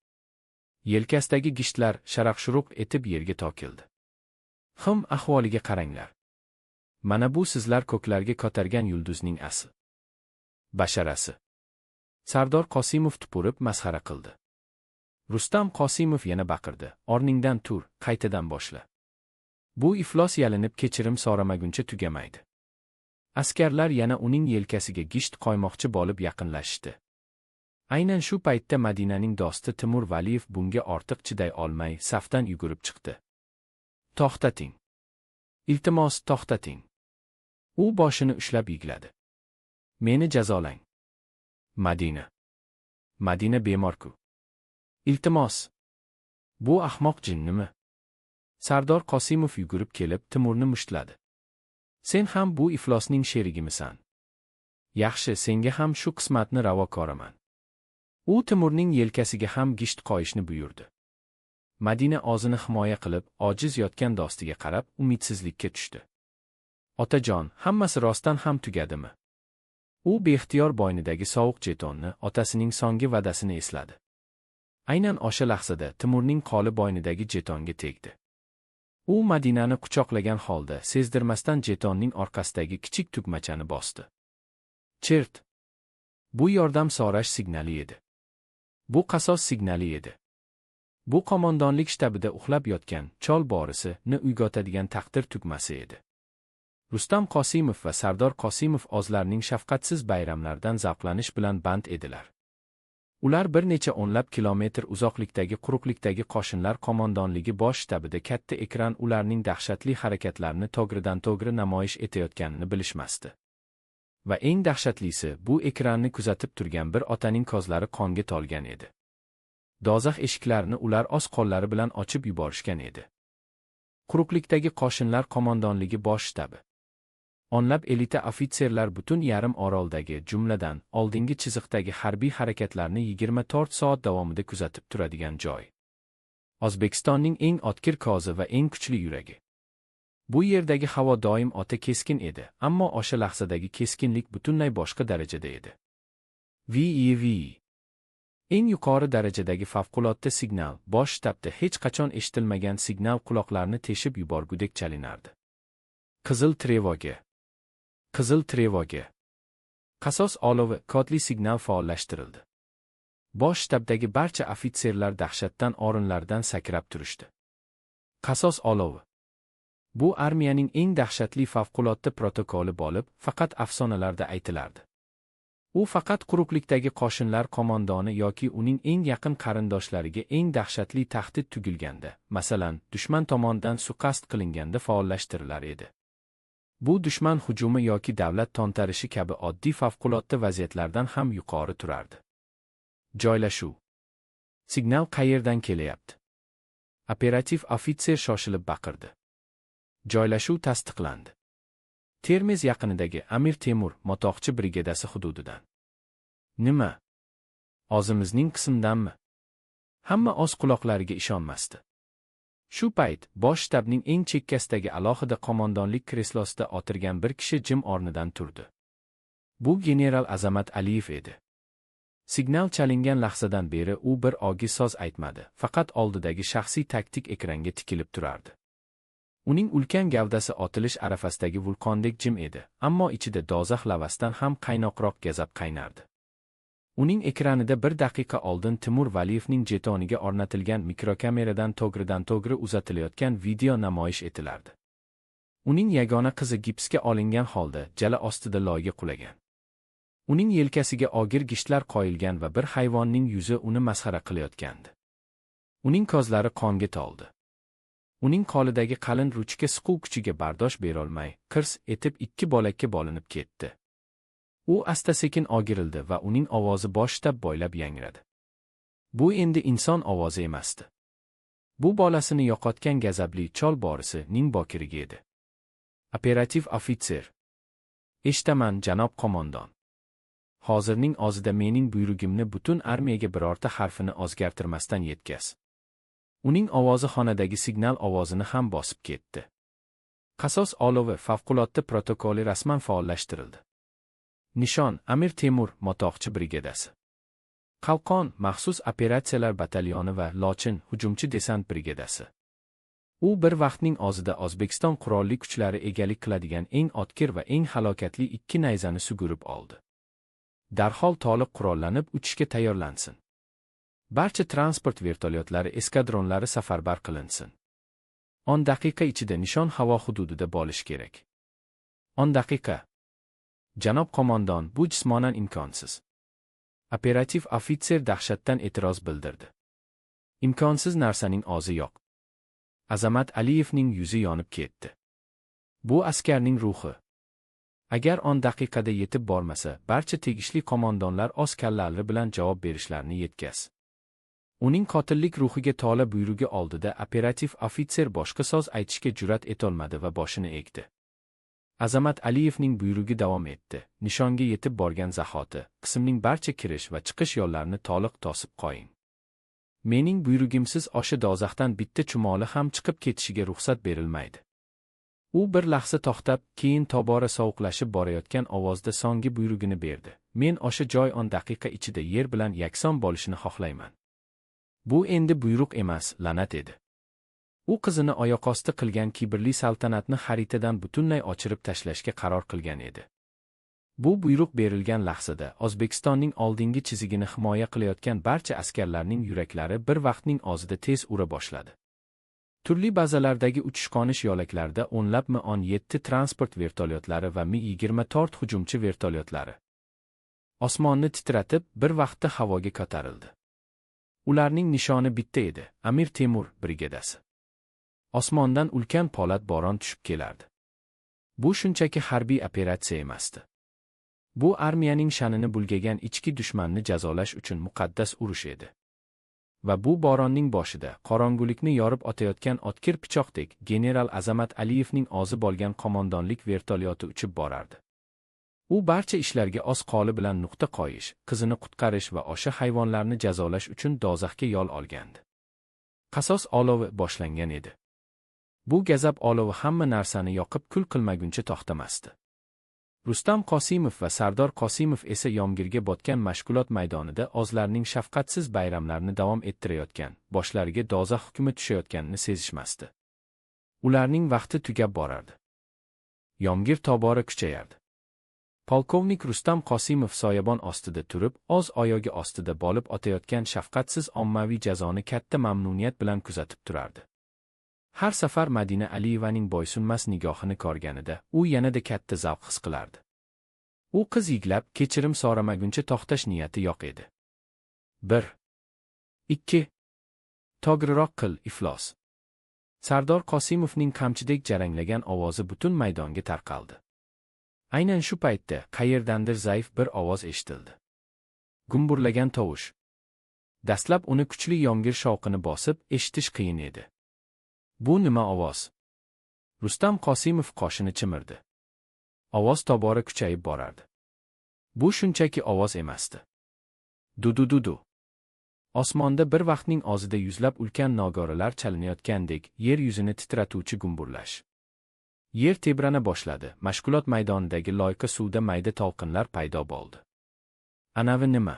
Yelkasidagi gishtlar sharaq-shuruq etib yerga to'kildi. Him, ahvoliga qaranglar. Mana bu sizlar ko'klarga ko'targan yulduzning asl basharasi. Sardor Qosimov tupurib masxara qildi. Rustam Qosimov yana baqirdi: "O'rningdan tur, qaytadan boshla. Bu iflos yalinib kechirim so'ramaguncha tugamaydi." Askarlar yana uning yelkasiga gisht qo'ymoqchi bo'lib yaqinlashdi. Aynan shu paytda Madinaning do'sti Timur Valiyev bunga ortiq chiday olmay safdan yugurib chiqdi. "To'xtating. Iltimos, to'xtating." U boshini ushlab yig'ladi. "Meni jazolang. Madina. Madina bemor-ku. Iltimos. Bu ahmoq jinnimi?" Sardor Qosimov yugurib kelib Timurni mushtladi. "Sen ham bu iflosning sherigimisan? Yaxshi, senga ham shu qismatni ravo ko'raman." U Timurning yelkasiga ham gisht qo'yishni buyurdi. Madina o'zini himoya qilib, ojiz yotgan do'stiga qarab, umidsizlikka tushdi. "Otajon, hammasi rostdan ham tugadimi?" U beixtiyor bo'ynidagi sovuq jetonni, otasining so'nggi va'dasini esladi. Aynan o'sha lahzada Timurning qo'li bo'ynidagi jetonga tegdi. U Madinani quchoqlagan holda sezdirmasdan jetonning orqasidagi kichik tugmachani bosdi. Chert! Bu yordam so'rash signali edi. Bu qasos signali edi. Bu qo'mondonlik shtabida uxlab yotgan chol borisini uyg'otadigan taqdir tugmasi edi. Rustam Qosimov va Sardor Qosimov o'zlarining shafqatsiz bayramlardan zavqlanish bilan band edilar. Ular bir necha o'nlab kilometr uzoqlikdagi quruqlikdagi qo'shinlar qo'mondonligi bosh shtabida katta ekran ularning dahshatli harakatlarini to'g'ridan-to'g'ri namoyish etayotganini bilishmasdi. Va eng dahshatlisi, bu ekranni kuzatib turgan bir otaning ko'zlari qonga to'lgan edi. Do'zax eshiklarini ular o'z qo'llari bilan ochib yuborishgan edi. Quruqlikdagi qo'shinlar qo'mondonligi bosh shtabi. O'nlab elita ofitserlar butun yarim oroldagi, jumladan, oldingi chiziqdagi harbiy harakatlarni 24 soat davomida kuzatib turadigan joy. O'zbekistonning eng o'tkir ko'zi va eng kuchli yuragi. Bu yerdagi havo doim o'ta keskin edi, ammo o'sha lahzadagi keskinlik butunlay boshqa darajada edi. VEV. Eng yuqori darajadagi favqulodda signal, bosh shtabda hech qachon eshitilmagan signal quloqlarni teshib yuborgudek chalinardi. Qizil trevoga. Qizil trevoga. Qasos olovi kodli signal faollashtirildi. Bosh shtabdagi barcha ofitserlar dahshatdan o'rinlaridan sakrab turishdi. Qasos olovi. Bu armiyaning eng dahshatli favqulodda protokoli bo'lib, faqat afsonalarda aytilardi. U faqat quruqlikdagi qo'shinlar qo'mondoni yoki uning eng yaqin qarindoshlariga eng dahshatli tahdid tugilganda, masalan, dushman tomonidan suiqasd qilinganda faollashtirilar edi. Bu dushman hujumi yoki davlat to'ntarishi kabi oddiy favqulodda vaziyatlardan ham yuqori turardi. Joylashuv. Signal qayerdan kelyapti? Operativ ofitser shoshilib baqirdi. Joylashuv tasdiqlandi. Termez yaqinidagi Amir Temur motoqchi brigadasi hududidan. Nima? O'zimizning qismdanmi? Hamma o'z quloqlariga ishonmasdi. Shu payt bosh shtabning eng chekkasidagi alohida qo'mondonlik kreslosida o'tirgan bir kishi jim o'rnidan turdi. Bu general Azamat Aliyev edi. Signal chalingan lahzadan beri u bir og'iz so'z aytmadi, faqat oldidagi shaxsiy taktik ekranga tikilib turardi. Uning ulkan gavdasi otilish arafasidagi vulqondek jim edi, ammo ichida do'zax lavasidan ham qaynoqroq gazab qaynardi. Uning ekranida bir daqiqa oldin Timur Valiyevning jetoniga o'rnatilgan mikrokameradan to'g'ridan-to'g'ri uzatilayotgan video namoyish etilardi. Uning yagona qizi gipsga olingan holda jala ostida loyga qulagan. Uning yelkasiga og'ir gishtlar qo'yilgan va bir hayvonning yuzi uni masxara qilayotgandi. Uning ko'zlari qonga to'ldi. Uning qo'lidagi qalin ruchka siquv kuchiga bardosh berolmay, qirs etib ikki bo'lakka bo'linib ketdi. U asta-sekin o'girildi va uning ovozi bosh shtab bo'ylab yangradi. Bu endi inson ovozi emasdi. Bu bolasini yo'qotgan gazabli chol borisining bokirigi edi. Operativ ofitser. Eshitaman, janob qo'mondon. Hozirning o'zida mening buyrugimni butun armiyaga birorta harfini o'zgartirmasdan yetkaz. Uning ovozi xonadagi signal ovozini ham bosib ketdi. Qasos olovi favqulodda protokoli rasman faollashtirildi. Nishon Amir Temur motoqchi brigadasi. Qalqon maxsus operatsiyalar batalyoni va Lochin hujumchi desant brigadasi. U bir vaqtning o'zida O'zbekiston qurolli kuchlari egalik qiladigan eng o'tkir va eng halokatli ikki nayzani sug'urib oldi. Darhol to'liq qurollanib uchishga tayyorlansin. Barcha transport vertolyotlari eskadronlari safarbar qilinsin. 10 daqiqa ichida nishon havo hududida bo'lishi kerak. 10 daqiqa. Janob qo'mondon, bu jismonan imkonsiz. Operativ ofitser dahshatdan e'tiroz bildirdi. Imkonsiz narsaning o'zi yo'q. Azamat Aliyevning yuzi yonib ketdi. Bu askarning ruhi. Agar 10 daqiqada yetib bormasa, barcha tegishli qo'mondonlar o'z kallalari bilan javob berishlarini yetkaz. Uning qotillik ruhiga to'la buyrugi oldida operativ ofitser boshqa so'z aytishga jur'at etolmadi va boshini egdi. Azamat Aliyevning buyrugi davom etdi. Nishonga yetib borgan zahoti, qismning barcha kirish va chiqish yo'llarini to'liq to'sib qo'ying. Mening buyrugimsiz o'sha do'zaxdan bitta chumoli ham chiqib ketishiga ruxsat berilmaydi. U bir lahza to'xtab, keyin tobora sovuqlashib borayotgan ovozda so'nggi buyrugini berdi. Men o'sha joy 10 daqiqa ichida yer bilan yakson bo'lishini xohlayman. Bu endi buyruq emas, la'nat edi. U qizini oyoqosti qilgan kibrli saltanatni xaritadan butunlay o'chirib tashlashga qaror qilgan edi. Bu buyruq berilgan lahzada O'zbekistonning oldingi chizigini himoya qilayotgan barcha askarlarning yuraklari bir vaqtning o'zida tez ura boshladi. Turli bazalardagi uchish-qo'nish yo'laklarida o'nlab Mi-17 transport vertolyotlari va Mi-24 hujumchi vertolyotlari osmonni titratib, bir vaqtda havoga ko'tarildi. Ularning nishoni bitta edi: Amir Temur brigadasi. Osmondan ulkan po'lat bo'ron tushib kelardi. Bu shunchaki harbiy operatsiya emasdi. Bu armiyaning sha'nini bulgagan ichki dushmanni jazolash uchun muqaddas urush edi. Va bu bo'ronning boshida qorong'ulikni yorib otayotgan o'tkir pichoqdek general Azamat Aliyevning o'zi bo'lgan qo'mondonlik vertolyoti uchib borardi. U barcha ishlarga o'z qo'li bilan nuqta qo'yish, qizini qutqarish va o'sha hayvonlarni jazolash uchun do'zaxga yo'l olgandi. Qasos olovi boshlangan edi. Bu gazab olovi hamma narsani yoqib kul qilmaguncha to'xtamasdi. Rustam Qosimov va Sardor Qosimov esa yomg'irga botgan mashg'ulot maydonida o'zlarining shafqatsiz bayramlarini davom ettirayotgan, boshlariga do'zax hukmi tushayotganini sezishmasdi. Ularning vaqti tugab borardi. Yomg'ir tobora kuchayardi. Polkovnik Rustam Qosimov soyabon ostida turib, o'z oyog'i ostida bo'lib otayotgan shafqatsiz ommaviy jazoni katta mamnuniyat bilan kuzatib turardi. Har safar Madina Aliyevaning bo'ysunmas nigohini ko'rganida, u yanada katta zavq his qilardi. U qiz yiglab, kechirim so'ramaguncha to'xtash niyati yo'q edi. 1 2 To'g'riroq qil, iflos. Sardor Qosimovning qamchidek jaranglagan ovozi butun maydonga tarqaldi. Aynan shu paytda qayerdandir zaif bir ovoz eshitildi. Gumburlagan tovush. Dastlab uni kuchli yomg'ir shovqini bosib, eshitish qiyin edi. Bu nima ovoz? Rustam Qosimov qoshini chimirdi. Ovoz tobora kuchayib borardi. Bu shunchaki ovoz emasdi. Du-du-du-du. Osmonda bir vaqtning o'zida yuzlab ulkan nogoralar chalinayotgandek, yer yuzini titratuvchi gumburlash. Yer tebrana boshladi, mashg'ulot maydonidagi loyqa suvda mayda to'lqinlar paydo bo'ldi. Anavi nima?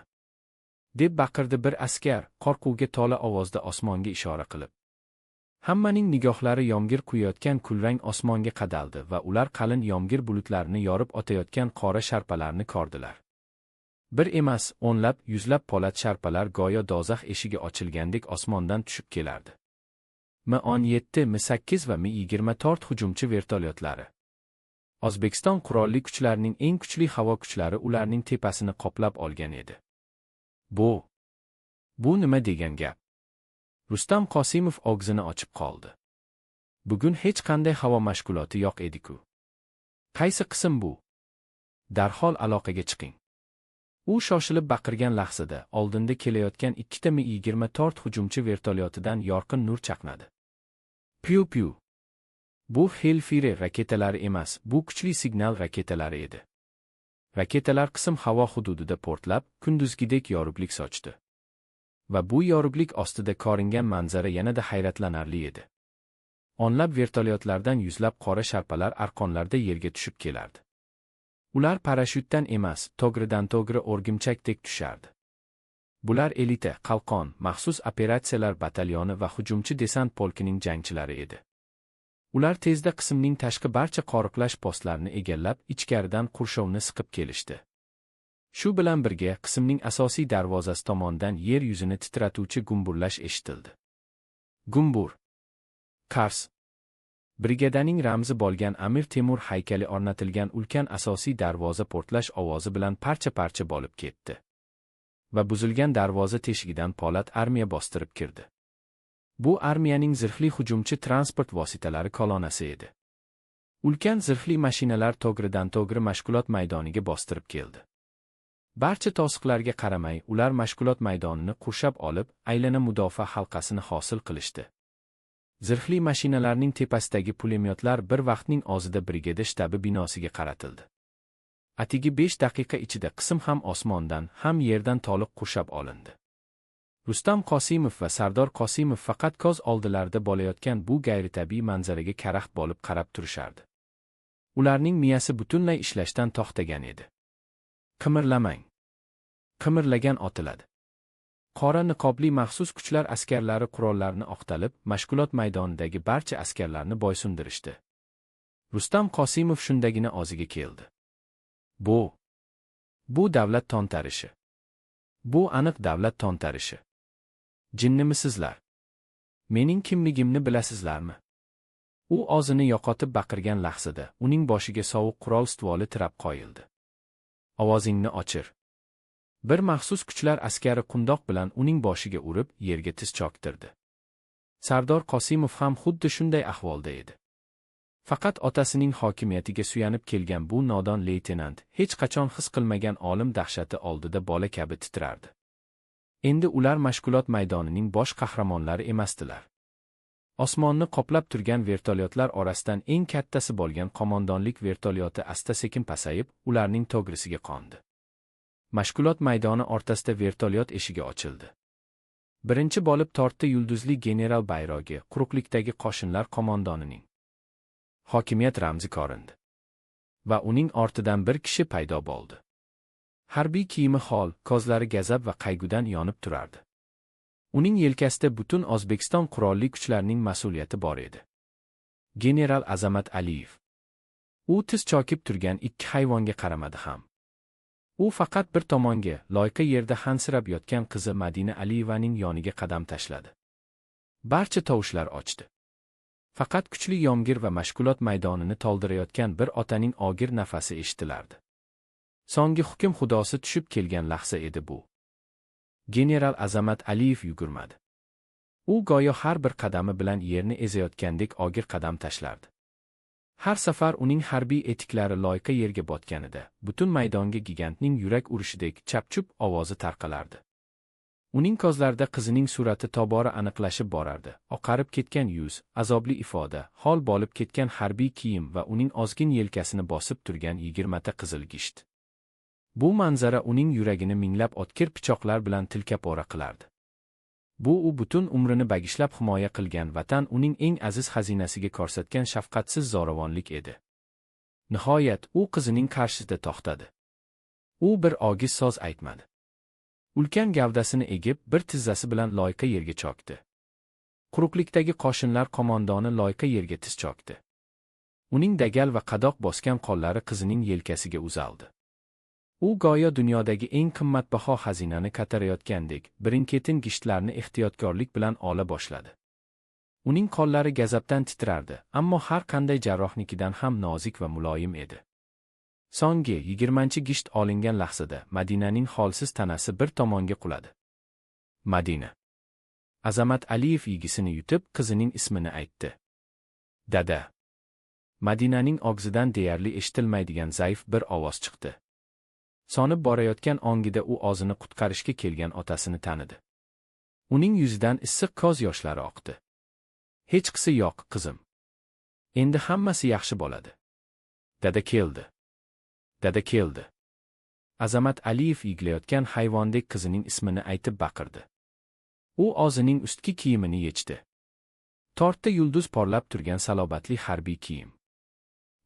Deb baqirdi bir askar, qo'rquvga to'la ovozda osmonga ishora qilib. Hammaning nigohlari yomg'ir quyayotgan kulrang osmonga qadaldi va ular qalin yomg'ir bulutlarini yorib otayotgan qora sharpalarni ko'rdilar. Bir emas, o'nlab, yuzlab po'lat sharpalar go'yo do'zax eshigi ochilgandek osmondan tushib kelardi. Mi-17, Mi-8 va Mi-24 hujumchi vertolyotlari. O'zbekiston qurolli kuchlarining eng kuchli havo kuchlari ularning tepasini qoplab olgan edi. Bu nima degan gap? Rustam Qosimov og'zini ochib qoldi. Bugun hech qanday havo mashg'uloti yo'q edi-ku. Qaysi qism bu? Darhol aloqaga chiqing. U shoshilib baqirgan lahzada oldinda kelayotgan ikkita Mi-24 hujumchi vertolyotidan yorqin nur chaqnadi. Piu-piu. Bu Hellfire raketalari emas, bu kuchli signal raketalari edi. Raketalar qism havo hududida portlab, kunduzgidek yorug'lik sochdi. Va bu yorug'lik ostida ko'ringan manzara yanada hayratlanarli edi. O'nlab vertolyotlardan yuzlab qora sharpalar arqonlarda yerga tushib kelardi. Ular parashyutdan emas, to'g'ridan-to'g'ri o'rgimchakdek tushardi. Bular elita, qalqon, maxsus operatsiyalar batalyoni va hujumchi desant polkining jangchilari edi. Ular tezda qismning tashqi barcha qo'riqlash postlarini egallab, ichkaridan qurshovni siqib kelishdi. Shu bilan birga qismning asosiy darvozasi tomondan yer yuzini titratuvchi gumburlash eshitildi. Gumbur. Qars. Brigadaning ramzi bo'lgan Amir Temur haykali o'rnatilgan ulkan asosiy darvoza portlash ovozi bilan parcha-parcha bo'lib ketdi. Va buzilgan darvoza teshigidan po'lat armiya bostirib kirdi. Bu armiyaning zirhli hujumchi transport vositalari kolonnasi edi. Ulkan zirhli mashinalar to'g'ridan-to'g'ri mashg'ulot maydoniga bostirib keldi. Barcha to'siqlarga qaramay, ular mashg'ulot maydonini qurshab olib, aylana mudofaa halqasini hosil qilishdi. Zirhli mashinalarning tepasidagi pulemyotlar bir vaqtning o'zida brigada shtabi binosiga qaratildi. Atigi 5 daqiqa ichida qism ham osmondan, ham yerdan to'liq qurshab olindi. Rustam Qosimov va Sardor Qosimov faqat ko'z oldilarida bo'layotgan bu g'ayritabiiy manzaraga karaxt bo'lib qarab turishardi. Ularning miyasi butunlay ishlashdan to'xtagan edi. Qimirlamang. Qimirlagan otiladi. Qora niqobli maxsus kuchlar askarlari qurollarini oqtalib, mashg'ulot maydonidagi barcha askarlarni boysundirishdi. Rustam Qosimov shundagina o'ziga keldi. Bu davlat to'ntarishi. Bu aniq davlat to'ntarishi. Jinnimisizlar? Mening kimligimni bilasizlarmi? U o'zini yo'qotib baqirgan lahzada uning boshiga sovuq qurol stvoli tirab qo'yildi. Ovozingni o'chir. Bir maxsus kuchlar askari qundoq bilan uning boshiga urib, yerga tiz cho'ktirdi. Sardor Qosimov ham xuddi shunday ahvolda edi. Faqat otasining hokimiyatiga suyanib kelgan bu nodon leytenant hech qachon his qilmagan olim dahshati oldida bola kabi titrardi. Endi ular mashg'ulot maydonining bosh qahramonlari emasdilar. Osmonni qoplab turgan vertolyotlar orasidan eng kattasi bo'lgan qo'mondonlik vertolyoti asta-sekin pasayib, ularning to'g'risiga qo'ndi. Mashg'ulot maydoni o'rtasida vertolyot eshigi ochildi. Birinchi bo'lib tortdi yulduzli general bayrog'i, quruqlikdagi qo'shinlar qo'mondonining hokimiyat ramzi ko'rindi. Va uning ortidan bir kishi paydo bo'ldi. Harbiy kiyimi xol, ko'zlari g'azab va qayg'udan yonib turardi. Uning yelkasida butun O'zbekiston qurolli kuchlarining mas'uliyati bor edi. General Azamat Aliyev. U tiz cho'kib turgan ikki hayvonga qaramadi ham. U faqat bir tomonga, loyqa yerda hansirab yotgan qizi Madina Aliyevaning yoniga qadam tashladi. Barcha tovushlar ochdi. Faqat kuchli yomg'ir va mashg'ulot maydonini to'ldirayotgan bir otaning og'ir nafasi eshitilardi. So'nggi hukm xudosi tushib kelgan lahza edi bu. General Azamat Aliyev yugurmadi. U go'yo har bir qadami bilan yerni ezayotgandek og'ir qadam tashlardi. Har safar uning harbiy etiklari loyqa yerga botganida, butun maydonga gigantning yurak urishidek chap-chup ovozi tarqalardi. Uning ko'zlarida qizining surati tobora aniqlashib borardi. Oqarib ketgan yuz, azobli ifoda, hol bo'lib ketgan harbiy kiyim va uning ozgin yelkasini bosib turgan 20 ta qizil gisht. Bu manzara uning yuragini minglab o'tkir pichoqlar bilan tilka-pora qilardi. Bu u butun umrini bagishlab himoya qilgan vatan uning eng aziz xazinasiga ko'rsatgan shafqatsiz zo'ravonlik edi. Nihoyat u qizining qarshisida to'xtadi. U bir og'iz so'z aytmadi. Ulkan gavdasini egib, bir tizzasi bilan loyqa yerga cho'kdi. Quruqlikdagi qo'shinlar qo'mondoni loyqa yerga tiz chokdi. Uning dagal va qadoq bosgan qo'llari qizining yelkasiga uzaldi. U go'yo dunyodagi eng qimmatbaho xazinani ko'tarayotgandek, birin-ketin gishtlarni ehtiyotkorlik bilan ola boshladi. Uning qo'llari g'azabdan titrardi, ammo har qanday jarrohnikidan ham nozik va muloyim edi. So'nggi 20-gisht olingan lahzada Madinaning holsiz tanasi bir tomonga quladi. Madina. Azamat Aliyev yigisini yutib, qizining ismini aytdi. Dada. Madinaning og'zidan deyarli eshitilmaydigan zaif bir ovoz chiqdi. Sonib borayotgan ongida u o'zini qutqarishga kelgan otasini tanidi. Uning yuzidan issiq ko'z yoshlari oqdi. Hechqisi yo'q, qizim. Endi hammasi yaxshi bo'ladi. Dada keldi. Dada keldi. Azamat Aliyev yig'layotgan hayvondek qizining ismini aytib baqirdi. U o'zining ustki kiyimini yechdi. Tortda yulduz porlab turgan salobatli harbiy kiyim.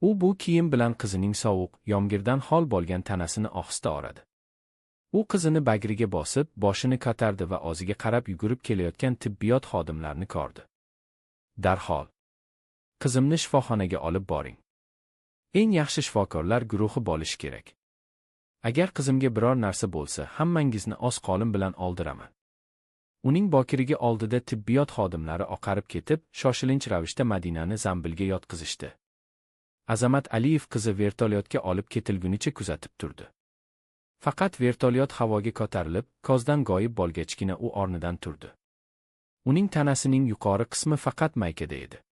U bu kiyim bilan qizining sovuq, yomg'irdan hol bo'lgan tanasini ohista oradi. U qizini bag'riga bosib, boshini ko'tardi va o'ziga qarab yugurib kelayotgan tibbiyot xodimlarini ko'rdi. Darhol qizimni shifoxonaga olib boring. Eng yaxshi shifokorlar guruhi bo'lishi kerak. Agar qizimga biror narsa bo'lsa, hammangizni oz qolim bilan oldiraman. Uning bokirigi oldida tibbiyot xodimlari oqarib ketib, shoshilinch ravishda Madinani zambilga yotqizishdi. Azamat Aliyev qizi vertolyotga olib ketilgunicha kuzatib turdi. Faqat vertolyot havoga ko'tarilib, ko'zdan g'oyib bo'lgachgina u o'rnidan turdi. Uning tanasining yuqori qismi faqat maykada edi.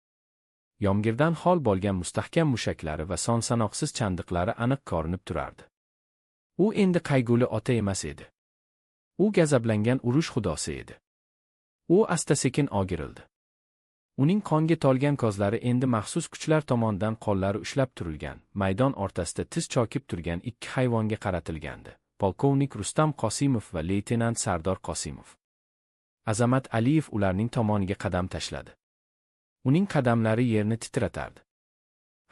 Yomg'irdan hol bo'lgan mustahkam mushaklari va son-sanoqsiz chandiqlari aniq ko'rinib turardi. U endi qayg'uli ota emas edi. U g'azablangan urush xudosi edi. U asta-sekin ogirildi. Uning qonga to'lgan ko'zlari endi maxsus kuchlar tomonidan qo'llari ushlab turilgan, maydon o'rtasida tiz chokib turgan ikki hayvonga qaratilgandi: polkovnik Rustam Qosimov va leytenant Sardor Qosimov. Azamat Aliyev ularning tomoniga qadam tashladi. Uning qadamlari yerni titratardi.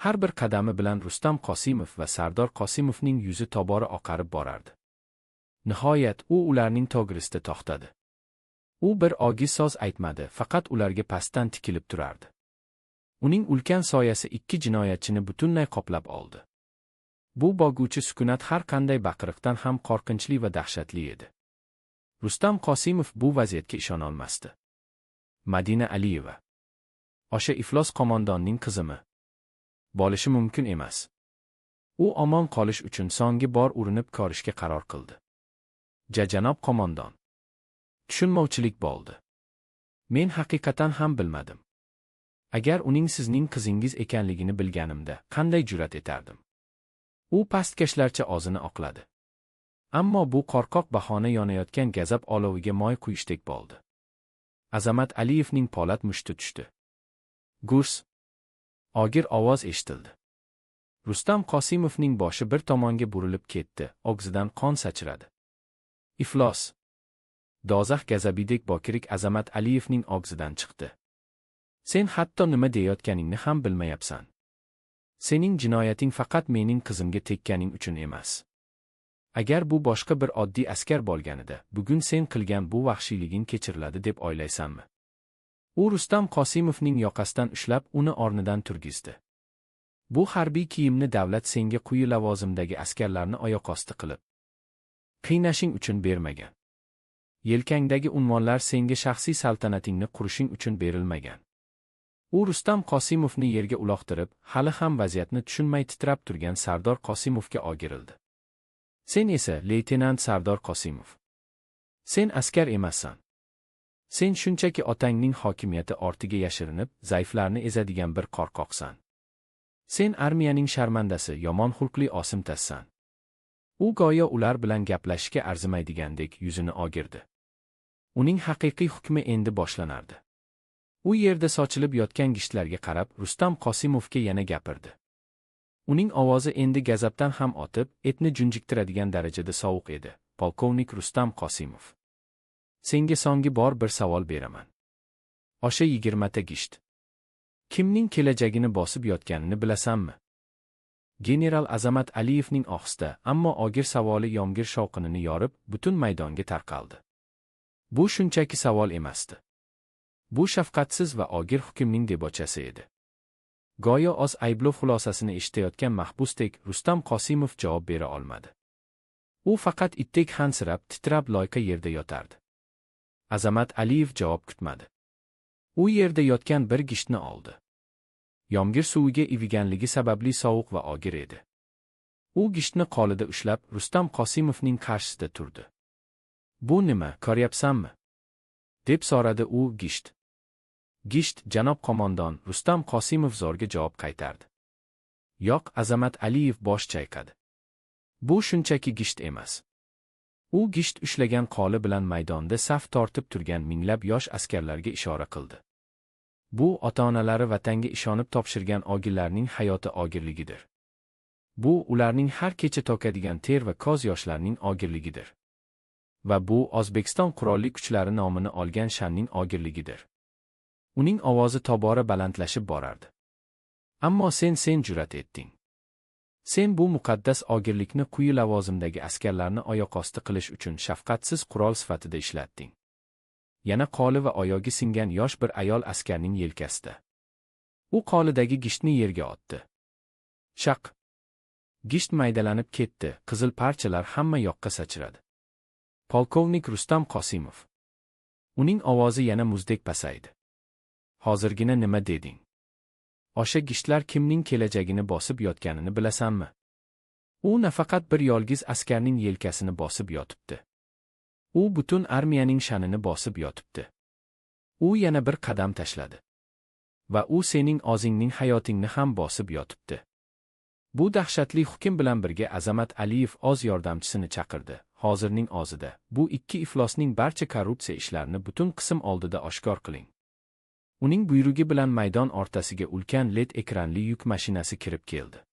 Har bir qadami bilan Rustam Qosimov va Sardor Qosimovning yuzi tobora oqarib borardi. Nihoyat u ularning to'g'risida to'xtadi. U bir og'iz so'z aytmadi, faqat ularga pastdan tikilib turardi. Uning ulkan soyasi ikki jinoyatchini butunlay qoplab oldi. Bu bog'uvchi sukunat har qanday baqiriqdan ham qo'rqinchli va dahshatli edi. Rustam Qosimov bu vaziyatga ishonolmasdi. Madina Aliyeva. O'sha iflos qo'mondonning qizimi? Bo'lishi mumkin emas. U omon qolish uchun so'nggi bor urinib ko'rishga qaror qildi. Janob qo'mondon. Tushunmovchilik bo'ldi. Men haqiqatan ham bilmadim. Agar uning sizning qizingiz ekanligini bilganimda, qanday jur'at etardim? U pastkashlarcha o'zini oqladi. Ammo bu qo'rqoq bahona yonayotgan g'azab oloviga moy quyishdek bo'ldi. Azamat Aliyevning po'lat mushti tushdi. Gurs! Og'ir ovoz eshitildi. Rustam Qosimovning boshi bir tomonga burilib ketdi, og'zidan qon sachradi. Iflos! Dozax g'azabidek bokirik Azamat Aliyevning og'zidan chiqdi. Sen hatto nima deyayotganingni ham bilmayapsan. Sening jinoyating faqat mening qizimga tekkaning uchun emas. Agar bu boshqa bir oddiy askar bo'lganida, bugun sen qilgan bu vahshiyliging kechiriladi deb o'ylaysanmi? U Rustam Qosimovning yoqasidan ushlab, uni o'rnidan turgizdi. Bu harbiy kiyimni davlat senga quyi lavozimdagi askarlarni oyoqosti qilib qiynashing uchun bermagan. Yelkangdagi unvonlar senga shaxsiy saltanatingni qurishing uchun berilmagan. U Rustam Qosimovni yerga uloqtirib, hali ham vaziyatni tushunmay titrab turgan Sardor Qosimovga ogirildi. Sen esa leytenant Sardor Qosimov. Sen askar emassan. Sen shunchaki otangning hokimiyati ortiga yashirinib, zaiflarni ezadigan bir qo'rqoqsan. Sen armiyaning sharmandasi, yomon xulqli osimtassan. U go'yo ular bilan gaplashishga arzimaydigandek yuzini ogirdi. Uning haqiqiy hukmi endi boshlanardi. U yerda sochilib yotgan gishtlarga qarab Rustam Qosimovga yana gapirdi. Uning ovozi endi g'azabdan ham otib, etni junjiktiradigan darajada sovuq edi. Polkovnik Rustam Qosimov. Senga so'nggi bor bir savol beraman. O'sha 20 ta gisht. Kimning kelajagini bosib yotganini bilasanmi? General Azamat Aliyevning ohista, ammo og'ir savoli yomg'ir shovqinini yorib, butun maydonga tarqaldi. Bu shunchaki savol emasdi. Bu shafqatsiz va og'ir hukmning debochasi edi. Go'yo oz ayblov xulosasini eshitayotgan mahbusdek Rustam Qosimov javob bera olmadi. U faqat itdek hansirab, titrab loyqa yerda yotardi. Azamat Aliyev javob kutmadi. U yerda yotgan bir gishtni oldi. Yomg'ir suviga iviganligi sababli sovuq va og'ir edi. U gishtni qo'lida ushlab Rustam Qosimovning qarshisida turdi. Bu nima, ko'ryapsanmi? Deb so'radi u. Gisht. Gisht, janob qo'mondon, Rustam Qosimov zo'rga javob qaytardi. Yo'q, Azamat Aliyev bosh chayqadi. Bu shunchaki gisht emas. U gisht ushlagan qo'li bilan maydonda saf tortib turgan minglab yosh askarlarga ishora qildi. Bu ota-onalari vatanga ishonib topshirgan ogillarning hayoti ogirligidir. Bu ularning har kecha to'kadigan ter va ko'z yoshlarining ogirligidir. Va bu O'zbekiston qurolli kuchlari nomini olgan sha'nning ogirligidir. Uning ovozi tobora balandlashib borardi. Ammo sen jur'at etding. Sen bu muqaddas ogirlikni quyi lavozimdagi askarlarni oyoqosti qilish uchun shafqatsiz qurol sifatida ishlatding. Yana qo'li va oyog'i singan yosh bir ayol askarning yelkasida. U qo'lidagi gishtni yerga otdi. Shaq. Gisht maydalanib ketdi, qizil parchalar hamma yoqqa sachradi. Polkovnik Rustam Qosimov. Uning ovozi yana muzdek pasaydi. Hozirgina nima deding? O'sha gishtlar kimning kelajagini bosib yotganini bilasanmi? U nafaqat bir yolg'iz askarning yelkasini bosib yotibdi. U butun armiyaning sha'nini bosib yotibdi. U yana bir qadam tashladi. Va u sening o'zingning hayotingni ham bosib yotibdi. Bu dahshatli hukm bilan birga Azamat Aliyev o'z yordamchisini chaqirdi. Hozirning o'zida bu ikki iflosning barcha korrupsiya ishlarini butun qism oldida oshkor qiling. Uning buyrugi bilan maydon o'rtasiga ulkan LED ekranli yuk mashinasi kirib keldi.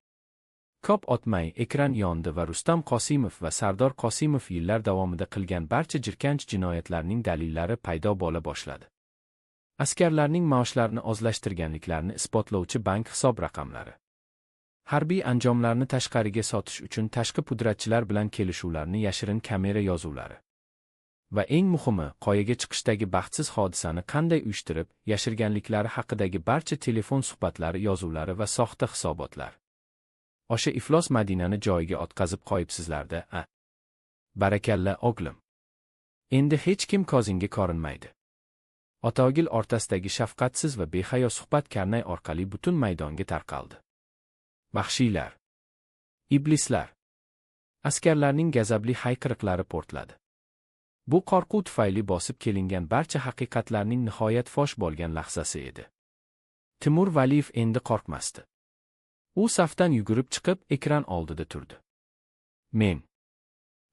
Ko'p o'tmay ekran yondi va Rustam Qosimov va Sardor Qosimov yillar davomida qilgan barcha jirkanch jinoyatlarning dalillari paydo bo'la boshladi. Askarlarning maoshlarini o'zlashtirganliklarini isbotlovchi bank hisob raqamlari. Harbiy anjomlarni tashqariga sotish uchun tashqi pudratchilar bilan kelishuvlarni yashirin kamera yozuvlari. Va eng muhimi, qoyaga chiqishdagi baxtsiz hodisani qanday uyushtirib, yashirganliklari haqidagi barcha telefon suhbatlari yozuvlari va soxta hisobotlar. O'sha iflos Madinani joyiga otqazib qo'yibsizlarda, a? Barakalla, o'g'lim. Endi hech kim ko'zingga ko'rinmaydi. Ota-o'g'il o'rtasidagi shafqatsiz va behayo suhbat karnay orqali butun maydonga tarqaldi. Vahshiylar. Iblislar. Askarlarning g'azabli hayqiriqlari portladi. Bu qo'rquv tufayli bosib kelingan barcha haqiqatlarning nihoyat fosh bo'lgan lahzasi edi. Timur Valiyev endi qo'rqmasdi. U safdan yugurib chiqib, ekran oldida turdi.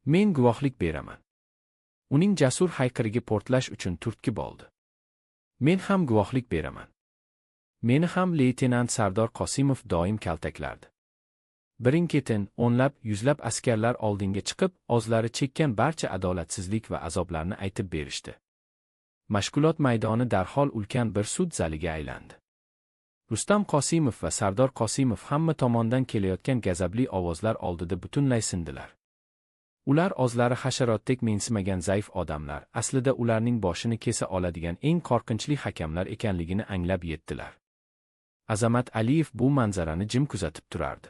Men guvohlik beraman. Uning jasur hayqirigi portlash uchun turtki bo'ldi. Men ham guvohlik beraman. Meni ham leytenant Sardor Qosimov doim kaltaklardi. Birin-ketin, o'nlab, yuzlab askarlar oldinga chiqib, o'zlari chekkan barcha adolatsizlik va azoblarni aytib berishdi. Mashg'ulot maydoni darhol ulkan bir sud zaliga aylandi. Rustam Qosimov va Sardor Qosimov hamma tomondan kelayotgan g'azabli ovozlar oldida butunlay sindilar. Ular o'zlari hasharotdek mensimagan zaif odamlar, aslida ularning boshini kesa oladigan eng qo'rqinchli hakamlar ekanligini anglab yetdilar. Azamat Aliyev bu manzarani jim kuzatib turardi.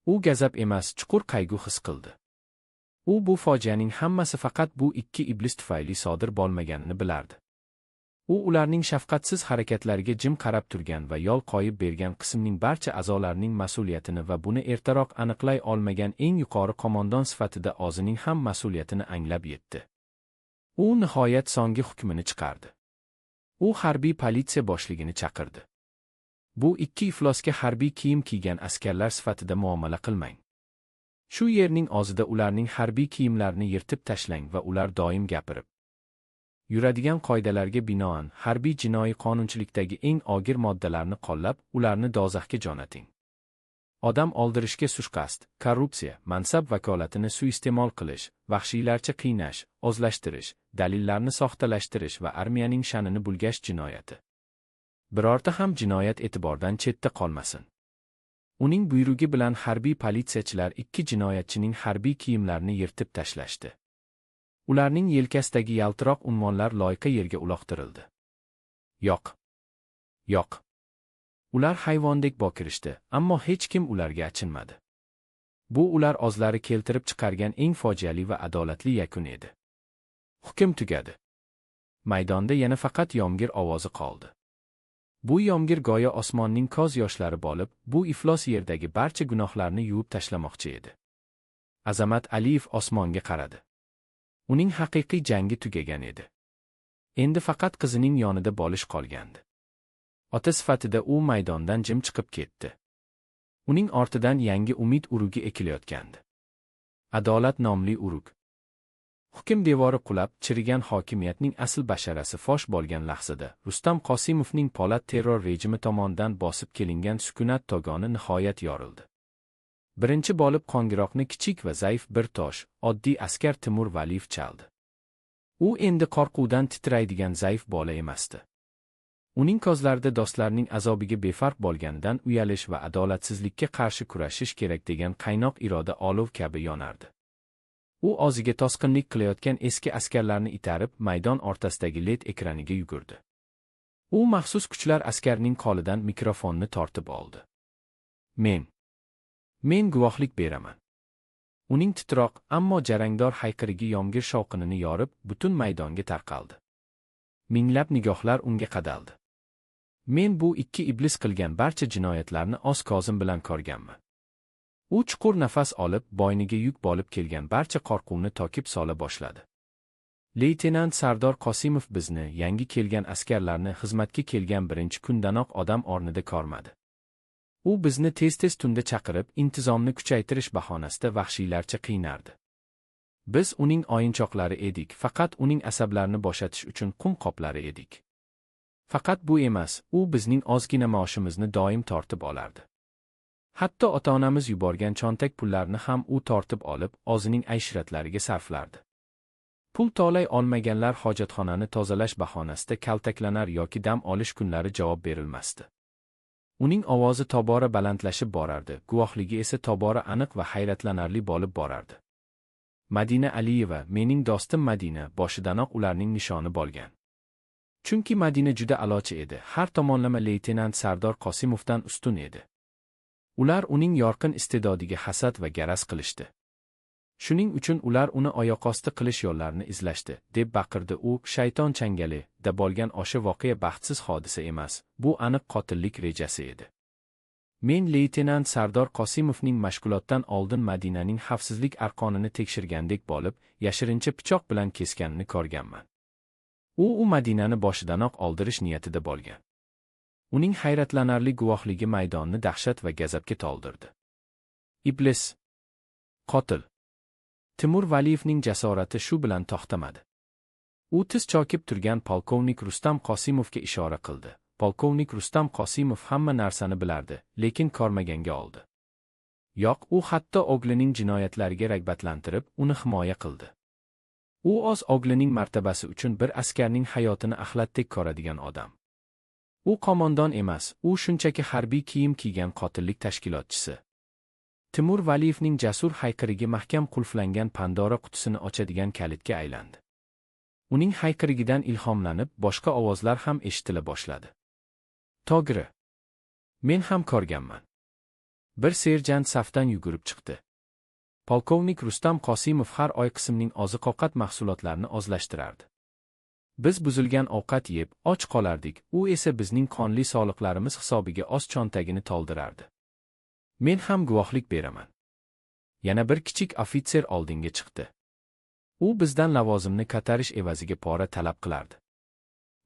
U g'azab emas, chuqur qayg'u his qildi. U bu fojianing hammasi faqat bu ikki iblis tufayli sodir bo'lmaganini bilardi. U ularning shafqatsiz harakatlariga jim qarab turgan va yo'l qo'yib bergan qismning barcha a'zolarining mas'uliyatini va buni ertaroq aniqlay olmagan eng yuqori qo'mondon sifatida o'zining ham mas'uliyatini anglab yetdi. U nihoyat so'nggi hukmini chiqardi. U harbiy politsiya boshligini chaqirdi. Bu ikki iflosga harbiy kiyim kiygan askarlar sifatida muomala qilmang. Shu yerning o'zida ularning harbiy kiyimlarini yirtib tashlang va ular doim gapirib yuradigan qoidalarga binoan harbiy jinoiy qonunchilikdagi eng og'ir moddalarni qo'llab, ularni do'zaxga jo'nating. Odam oldirishga suiqasd, korrupsiya, mansab vakolatini suiiste'mol qilish, vahshiylarcha qiynash, o'zlashtirish, dalillarni soxtalashtirish va armiyaning sha'nini bulgash jinoyati. Birorta ham jinoyat e'tibordan chetda qolmasin. Uning buyrugi bilan harbiy politsiyachilar ikki jinoyatchining harbiy kiyimlarini yirtib tashlashdi. Ularning yelkasidagi yaltiroq unvonlar loyqa yerga uloqtirildi. Yo'q. Yo'q. Ular hayvondek bokirishdi, ammo hech kim ularga achinmadi. Bu ular o'zlari keltirib chiqargan eng fojiali va adolatli yakun edi. Hukm tugadi. Maydonda yana faqat yomg'ir ovozi qoldi. Bu yomg'ir go'yo osmonning ko'z yoshlari bo'lib, bu iflos yerdagi barcha gunohlarni yuvib tashlamoqchi edi. Azamat Aliyev osmonga qaradi. Uning haqiqiy jangi tugagan edi. Endi faqat qizining yonida bo'lish qolgandi. Ota sifatida u maydondan jim chiqib ketdi. Uning ortidan yangi umid urug'i ekilayotgandi. Adolat nomli urug'. Hukm devori qulab, chirigan hokimiyatning asl basharasi fosh bo'lgan lahzada Rustam Qosimovning po'lat terror rejimi tomonidan bosib kelingan sukunat tog'oni nihoyat yorildi. Birinchi bo'lib qo'ng'iroqni kichik va zaif bir tosh, oddiy askar Timur Valiyev chaldi. U endi qo'rquvdan titraydigan zaif bola emasdi. Uning ko'zlarida do'stlarining azobiga befarq bo'lganidan uyalish va adolatsizlikka qarshi kurashish kerak degan qaynoq iroda olov kabi yonardi. U o'ziga to'sqinlik qilayotgan eski askarlarni itarib, maydon o'rtasidagi LED ekraniga yugurdi. U maxsus kuchlar askarining qo'lidan mikrofonni tortib oldi. Men guvohlik beraman. Uning titroq, ammo jarangdor hayqirigi yomg'ir shovqinini yorib, butun maydonga tarqaldi. Minglab nigohlar unga qadaldi. Men bu ikki iblis qilgan barcha jinoyatlarni o'z ko'zim bilan ko'rganman. U chuqur nafas olib, bo'yniga yuk bo'lib kelgan barcha qo'rquvni to'kib sola boshladi. Leytenant Sardor Qosimov bizni, yangi kelgan askarlarni xizmatga kelgan birinchi kundanoq odam o'rnida ko'rmadi. U bizni tez-tez tunda chaqirib, intizomni kuchaytirish bahonasida vahshiylarcha qiynardi. Biz uning o'yinchoqlari edik, faqat uning asablarini bo'shatish uchun qum qoplari edik. Faqat bu emas, u bizning ozgina maoshimizni doim tortib olardi. Hatto ota-onamiz yuborgan cho'ntak pullarini ham u tortib olib, o'zining ayshiratlariga sarflardi. Pul to'lay olmaganlar hojatxonani tozalash bahonasida kaltaklanar yoki dam olish kunlari javob berilmasdi. Uning ovozi tobora balandlashib borardi, guvohligi esa tobora aniq va hayratlanarli bo'lib borardi. Madina Aliyeva, mening do'stim Madina, boshidanoq ularning nishoni bo'lgan. Chunki Madina juda a'lochi edi, har tomonlama leytenant Sardor Qosimovdan ustun edi. Ular uning yorqin iste'dodiga hasad va garaz qilishdi. Shuning uchun ular uni oyoqosti qilish yo'llarini izlashdi, deb baqirdi u. Shayton changali da bo'lgan o'sha voqea baxtsiz hodisa emas, bu aniq qotillik rejasi edi. Men leytenant Sardor Qosimovning mashg'ulotdan oldin Madinaning xavfsizlik arqonini tekshirgandek bo'lib, yashirincha pichoq bilan kesganini ko'rganman. U Madinani boshidanoq oldirish niyatida bo'lgan. Uning hayratlanarli guvohligi maydonni dahshat va g'azabga to'ldirdi. Iblis. Qotil. Timur Valiyevning jasorati shu bilan to'xtamadi. U tiz cho'kib turgan polkovnik Rustam Qosimovga ishora qildi. Polkovnik Rustam Qosimov hamma narsani bilardi, lekin ko'rmaganga oldi. Yo'q, u hatto o'g'lining jinoyatlariga rag'batlantirib, uni himoya qildi. U o'z o'g'lining martabasi uchun bir askarning hayotini axlatdek ko'radigan odam. U qo'mondon emas, u shunchaki harbiy kiyim kiygan qotillik tashkilotchisi. Timur Valiyevning jasur hayqirigi mahkam qulflangan Pandora qutisini ochadigan kalitga aylandi. Uning hayqirigidan ilhomlanib, boshqa ovozlar ham eshitila boshladi. To'g'ri. Men ham ko'rganman. Bir serjant safdan yugurib chiqdi. Polkovnik Rustam Qosimov har oy qismning oziq-ovqat mahsulotlarini ozlashtirardi. Biz buzilgan ovqat yeb, och qolardik, u esa bizning qonli soliqlarimiz hisobiga oz cho'ntagini to'ldirardi. Men ham guvohlik beraman. Yana bir kichik ofitser oldinga chiqdi. U bizdan lavozimni ko'tarish evaziga pora talab qilardi.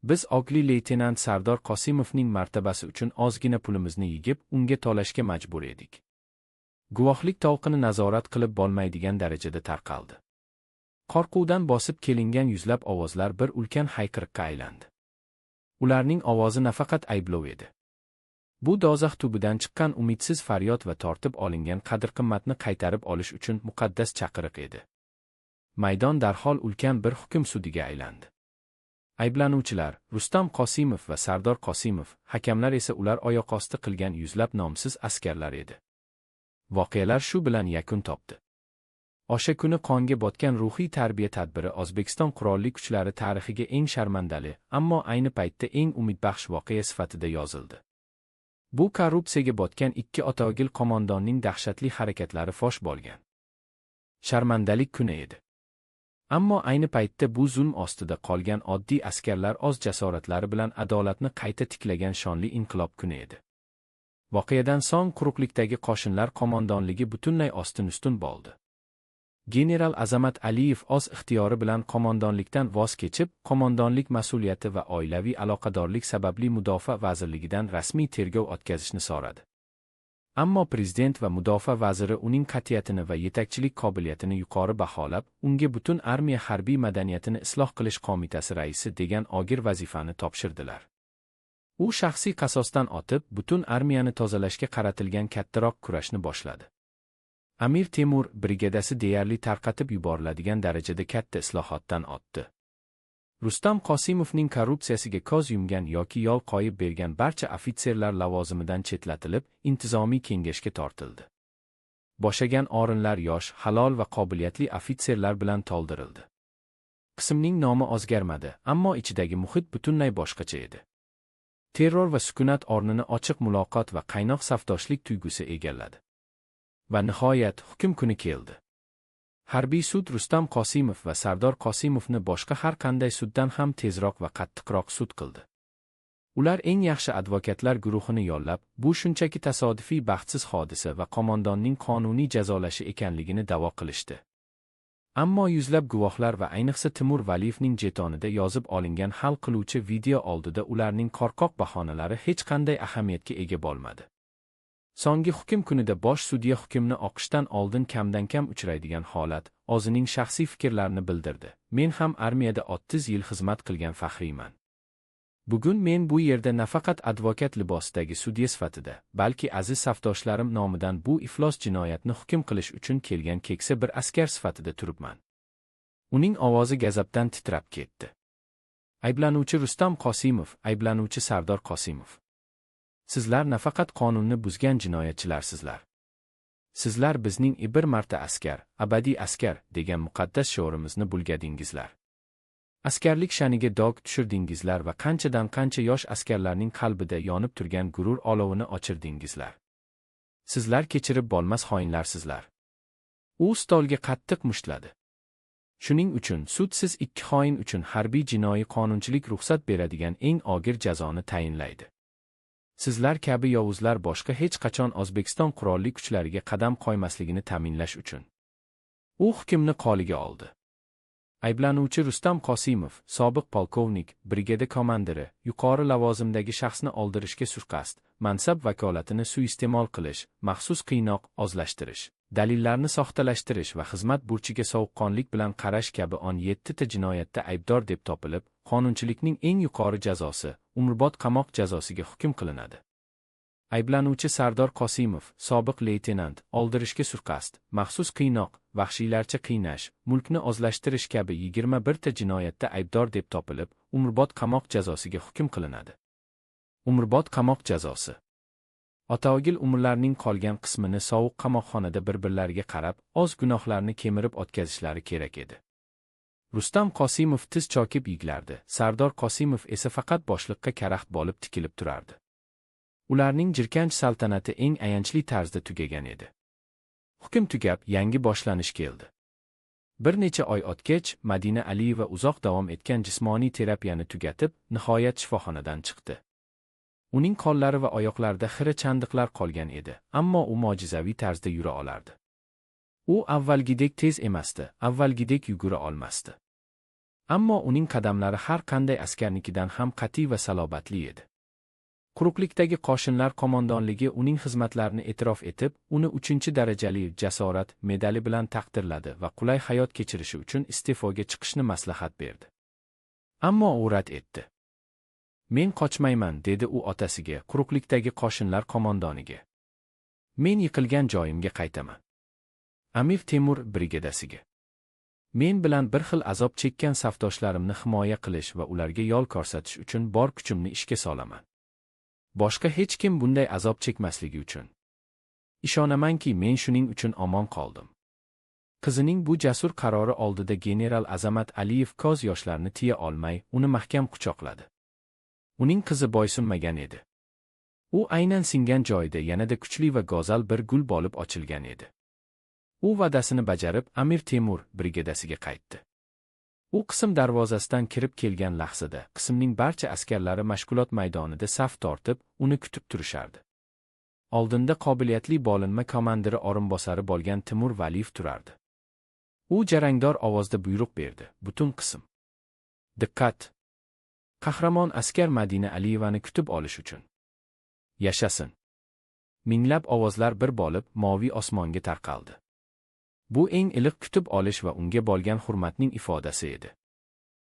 Biz og'li leytenant Sardor Qosimovning martabasi uchun ozgina pulimizni yig'ib, unga to'lashga majbur edik. Guvohlik to'lqini nazorat qilib bo'lmaydigan darajada tarqaldi. Qo'rquvdan bosib kelingan yuzlab ovozlar bir ulkan hayqiriqqa aylandi. Ularning ovozi nafaqat ayblov edi. Bu do'zax tubidan chiqqan umidsiz faryod va tortib olingan qadr-qimmatni qaytarib olish uchun muqaddas chaqiriq edi. Maydon darhol ulkan bir hukm sudiga aylandi. Ayblanuvchilar Rustam Qosimov va Sardor Qosimov, hakamlar esa ular oyoqosti qilgan yuzlab nomsiz askarlar edi. Voqealar shu bilan yakun topdi. O'sha kuni qonga botgan ruhiy tarbiya tadbiri O'zbekiston Qurolli Kuchlari tarixiga eng sharmandali, ammo ayni paytda eng umidbaxsh voqea sifatida yozildi. Bu korrupsiyaga botgan ikki otaogil qo'mondonning dahshatli harakatlari fosh bo'lgan sharmandalik kuni edi. Ammo ayni paytda bu zulm ostida qolgan oddiy askarlar o'z jasoratlari bilan adolatni qayta tiklagan shonli inqilob kuni edi. Voqeadan so'ng quruqlikdagi qo'shinlar qo'mondonligi butunlay ostin-ustun bo'ldi. General Azamat Aliyev o'z ixtiyori bilan qo'mondonlikdan voz kechib, qo'mondonlik mas'uliyati va oilaviy aloqadorlik sababli Mudofaa vazirligidan rasmiy tergov o'tkazishni so'radi. Ammo prezident va mudofaa vaziri uning qat'iyatini va yetakchilik qobiliyatini yuqori baholab, unga butun armiya harbiy madaniyatini isloh qilish qo'mitasi raisi degan og'ir vazifani topshirdilar. U shaxsiy qasosdan o'tib, butun armiyani tozalashga qaratilgan kattaroq kurashni boshladi. Amir Temur brigadasi deyarli tarqatib yuboriladigan darajada katta islohotdan o'tdi. Rustam Qosimovning korrupsiyasiga ko'z yumgan yoki yo'l qo'yib bergan barcha ofitserlar lavozimidan chetlatilib, intizomiy kengashga tortildi. Bo'shagan o'rinlar yosh, halol va qobiliyatli ofitserlar bilan to'ldirildi. Qismning nomi o'zgarmadi, ammo ichidagi muhit butunlay boshqacha edi. Terror va sukunat o'rnini ochiq muloqot va qaynoq safdoshlik tuyg'usi egalladi. Va nihoyat hukm kuni keldi. Harbiy sud Rustam Qosimov va Sardor Qosimovni boshqa har qanday suddan ham tezroq va qattiqroq sud qildi. Ular eng yaxshi advokatlar guruhini yollab, bu shunchaki tasodifiy baxtsiz hodisa va qo'mondonning qonuniy jazolashi ekanligini da'vo qilishdi. Ammo yuzlab guvohlar va ayniqsa Timur Valiyevning jetonida yozib olingan hal qiluvchi video oldida ularning qo'rqoq bahonalari hech qanday ahamiyatga ega bo'lmadi. So'nggi hukm kunida bosh sudya hukmni o'qishdan oldin kamdan-kam uchraydigan holat, o'zining shaxsiy fikrlarini bildirdi. Men ham armiyada 30 yil xizmat qilgan faxriyman. Bugun men bu yerda nafaqat advokat libosidagi sudya sifatida, balki aziz safdoshlarim nomidan bu iflos jinoyatni hukm qilish uchun kelgan keksa bir askar sifatida turibman. Uning ovozi g'azabdan titrab ketdi. Ayblanuvchi Rustam Qosimov, ayblanuvchi Sardor Qosimov. Sizlar nafaqat qonunni buzgan jinoyatchilarsizlar. Sizlar bizning bir marta askar, abadiy askar degan muqaddas shiorimizni bulgadingizlar. Askarlik sha'niga dog' tushirdingizlar va qanchadan-qancha yosh askarlarning qalbida yonib turgan g'urur olovini o'chirdingizlar. Sizlar kechirib bo'lmas xoinlarsizlar. U stolga qattiq mushtladi. Shuning uchun sud siz ikki xoin uchun harbiy jinoiy qonunchilik ruxsat beradigan eng og'ir jazoni tayinlaydi. Sizlar kabi yovuzlar boshqa hech qachon O'zbekiston Qurolli Kuchlariga qadam qo'ymasligini ta'minlash uchun. U hukmni qo'liga oldi. Ayblanuvchi Rustam Qosimov, sobiq polkovnik, brigada komandiri, yuqori lavozimdagi shaxsni oldirishga suiqasd, mansab vakolatini suiiste'mol qilish, maxsus qiynoq, o'zlashtirish, dalillarni soxtalashtirish va xizmat burchiga sovuqqonlik bilan qarash kabi 17 ta jinoyatda aybdor deb topilib, qonunchilikning eng yuqori jazosi, umrbod qamoq jazosiga hukm qilinadi. Ayblanuvchi Sardor Qosimov, sobiq leytenant, oldirishga suiqasd, maxsus qiynoq, vahshiylarcha qiynash, mulkni o'zlashtirish kabi 21 ta jinoyatda aybdor deb topilib, umrbod qamoq jazosiga hukm qilinadi. Umrbod qamoq jazosi. Otaogil umrlarining qolgan qismini sovuq qamoqxonada bir-birlariga qarab, o'z gunohlarini kemirib o'tkazishlari kerak edi. Rustam Qosimov tiz cho'kib yig'lardi, Sardor Qosimov esa faqat boshliqqa karaxt bo'lib tikilib turardi. Ularning jirkanch saltanati eng ayanchli tarzda tugagan edi. Hukm tugab, yangi boshlanish keldi. Bir necha oy o'tgach, Madina Aliyeva uzoq davom etgan jismoniy terapiyani tugatib, nihoyat shifoxonadan chiqdi. Uning qo'llari va oyoqlarida xira chandiqlar qolgan edi, ammo u mo'jizaviy tarzda yura olardi. U avvalgidek tez emasdi, avvalgidek yugura olmasdi. Ammo uning qadamlari har qanday askarnikidan ham qat'iy va salobatli edi. Quruqlikdagi qo'shinlar qo'mondonligi uning xizmatlarini e'tirof etib, uni 3-darajali jasorat medali bilan taqdirladi va qulay hayot kechirishi uchun iste'foga chiqishni maslahat berdi. Ammo u rad etdi. Men qochmayman, dedi u otasiga, quruqlikdagi qo'shinlar qo'mondoniga. Men yiqilgan joyimga qaytaman. Amir Temur brigadasiga. Men bilan bir xil azob chekkan safdoshlarimni himoya qilish va ularga yo'l ko'rsatish uchun bor kuchimni ishga solaman. Boshqa hech kim bunday azob chekmasligi uchun. Ishonamanki, men shuning uchun omon qoldim. Qizining bu jasur qarori oldida general Azamat Aliyev ko'z yoshlarini tiya olmay, uni mahkam quchoqladi. Uning qizi boysunmagan edi. U aynan singan joyida yanada kuchli va go'zal bir gul bo'lib ochilgan edi. U va'dasini bajarib, Amir Temur brigadasiga qaytdi. U qism darvozasidan kirib kelgan lahzada qismning barcha askarlari mashg'ulot maydonida saf tortib, uni kutib turishardi. Oldinda qobiliyatli bo'linma komandiri o'rinbosari bo'lgan Timur Valiyev turardi. U jarangdor ovozda buyruq berdi: "Butun qism. Diqqat! Qahramon askar Madina Aliyevani kutib olish uchun. Yashasin!" Minglab ovozlar bir bo'lib, moviy osmonga tarqaldi. Bu eng iliq kutib olish va unga bo'lgan hurmatning ifodasi edi.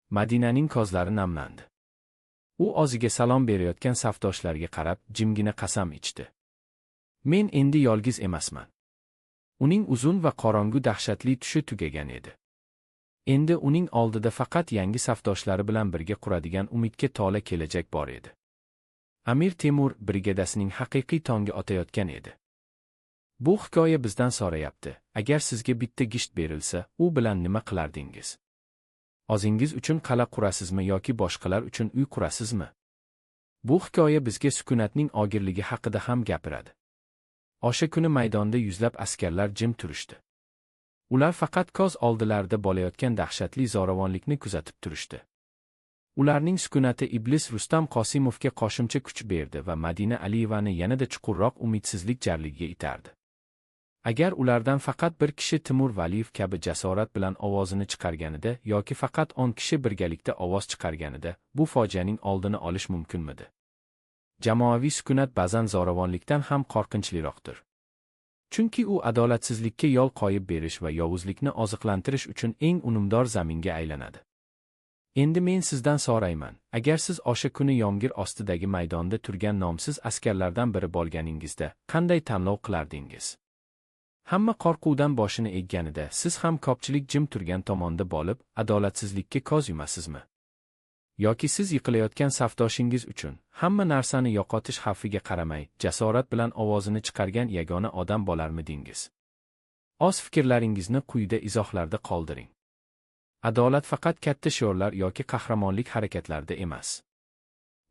Madinaning ko'zlari namlandi. U o'ziga salom berayotgan safdoshlariga qarab, jimgina qasam ichdi. Men endi yolg'iz emasman. Uning uzun va qorong'u dahshatli tushi tugagan edi. Endi uning oldida faqat yangi safdoshlari bilan birga quradigan umidga to'la kelajak bor edi. Amir Temur brigadasining haqiqiy tongi otayotgan edi. Bu hikoya bizdan so'rayapti: agar sizga bitta gisht berilsa, u bilan nima qilardingiz? O'zingiz uchun qal'a qurasizmi yoki boshqalar uchun uy qurasizmi? Bu hikoya bizga sukunatning og'irligi haqida ham gapiradi. O'sha kuni maydonda yuzlab askarlar jim turishdi. Ular faqat ko'z oldilarida bo'layotgan dahshatli zo'ravonlikni kuzatib turishdi. Ularning sukunati iblis Rustam Qosimovga qo'shimcha kuch berdi va Madina Aliyevani yanada chuqurroq umidsizlik jarligiga itardi. Agar ulardan faqat bir kishi Timur Valiyev kabi jasorat bilan ovozini chiqarganida yoki faqat 10 kishi birgalikda ovoz chiqarganida, bu fojianing oldini olish mumkinmidi? Jamoaviy sukunat ba'zan zo'ravonlikdan ham qo'rqinchliroqdir. Chunki u adolatsizlikka yo'l qo'yib berish va yovuzlikni oziqlantirish uchun eng unumdor zaminga aylanadi. Endi men sizdan so'rayman, agar siz o'sha kuni yomg'ir ostidagi maydonda turgan nomsiz askarlardan biri bo'lganingizda, qanday tanlov qilardingiz? Hamma qo'rquvdan boshini egganida, siz ham ko'pchilik jim turgan tomonda bo'lib, adolatsizlikka ko'z yumasizmi? Yoki siz yiqilayotgan safdoshingiz uchun hamma narsani yo'qotish xavfiga qaramay, jasorat bilan ovozini chiqargan yagona odam bo'larmidingiz? O'z fikrlaringizni quyida izohlarda qoldiring. Adolat faqat katta shiorlar yoki qahramonlik harakatlarida emas.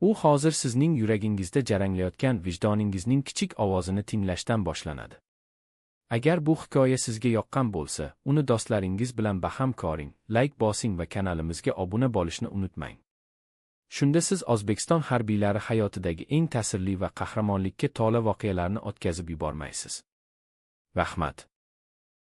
U hozir sizning yuragingizda jaranglayotgan vijdoningizning kichik ovozini tinglashdan boshlanadi. Agar bu hikoya sizga yoqqan bo'lsa, uni do'stlaringiz bilan baham ko'ring, like bosing va kanalimizga obuna bo'lishni unutmang. Shunda siz O'zbekiston harbiylari hayotidagi eng ta'sirli va qahramonlikka to'la voqealarni o'tkazib yubormaysiz. Rahmat.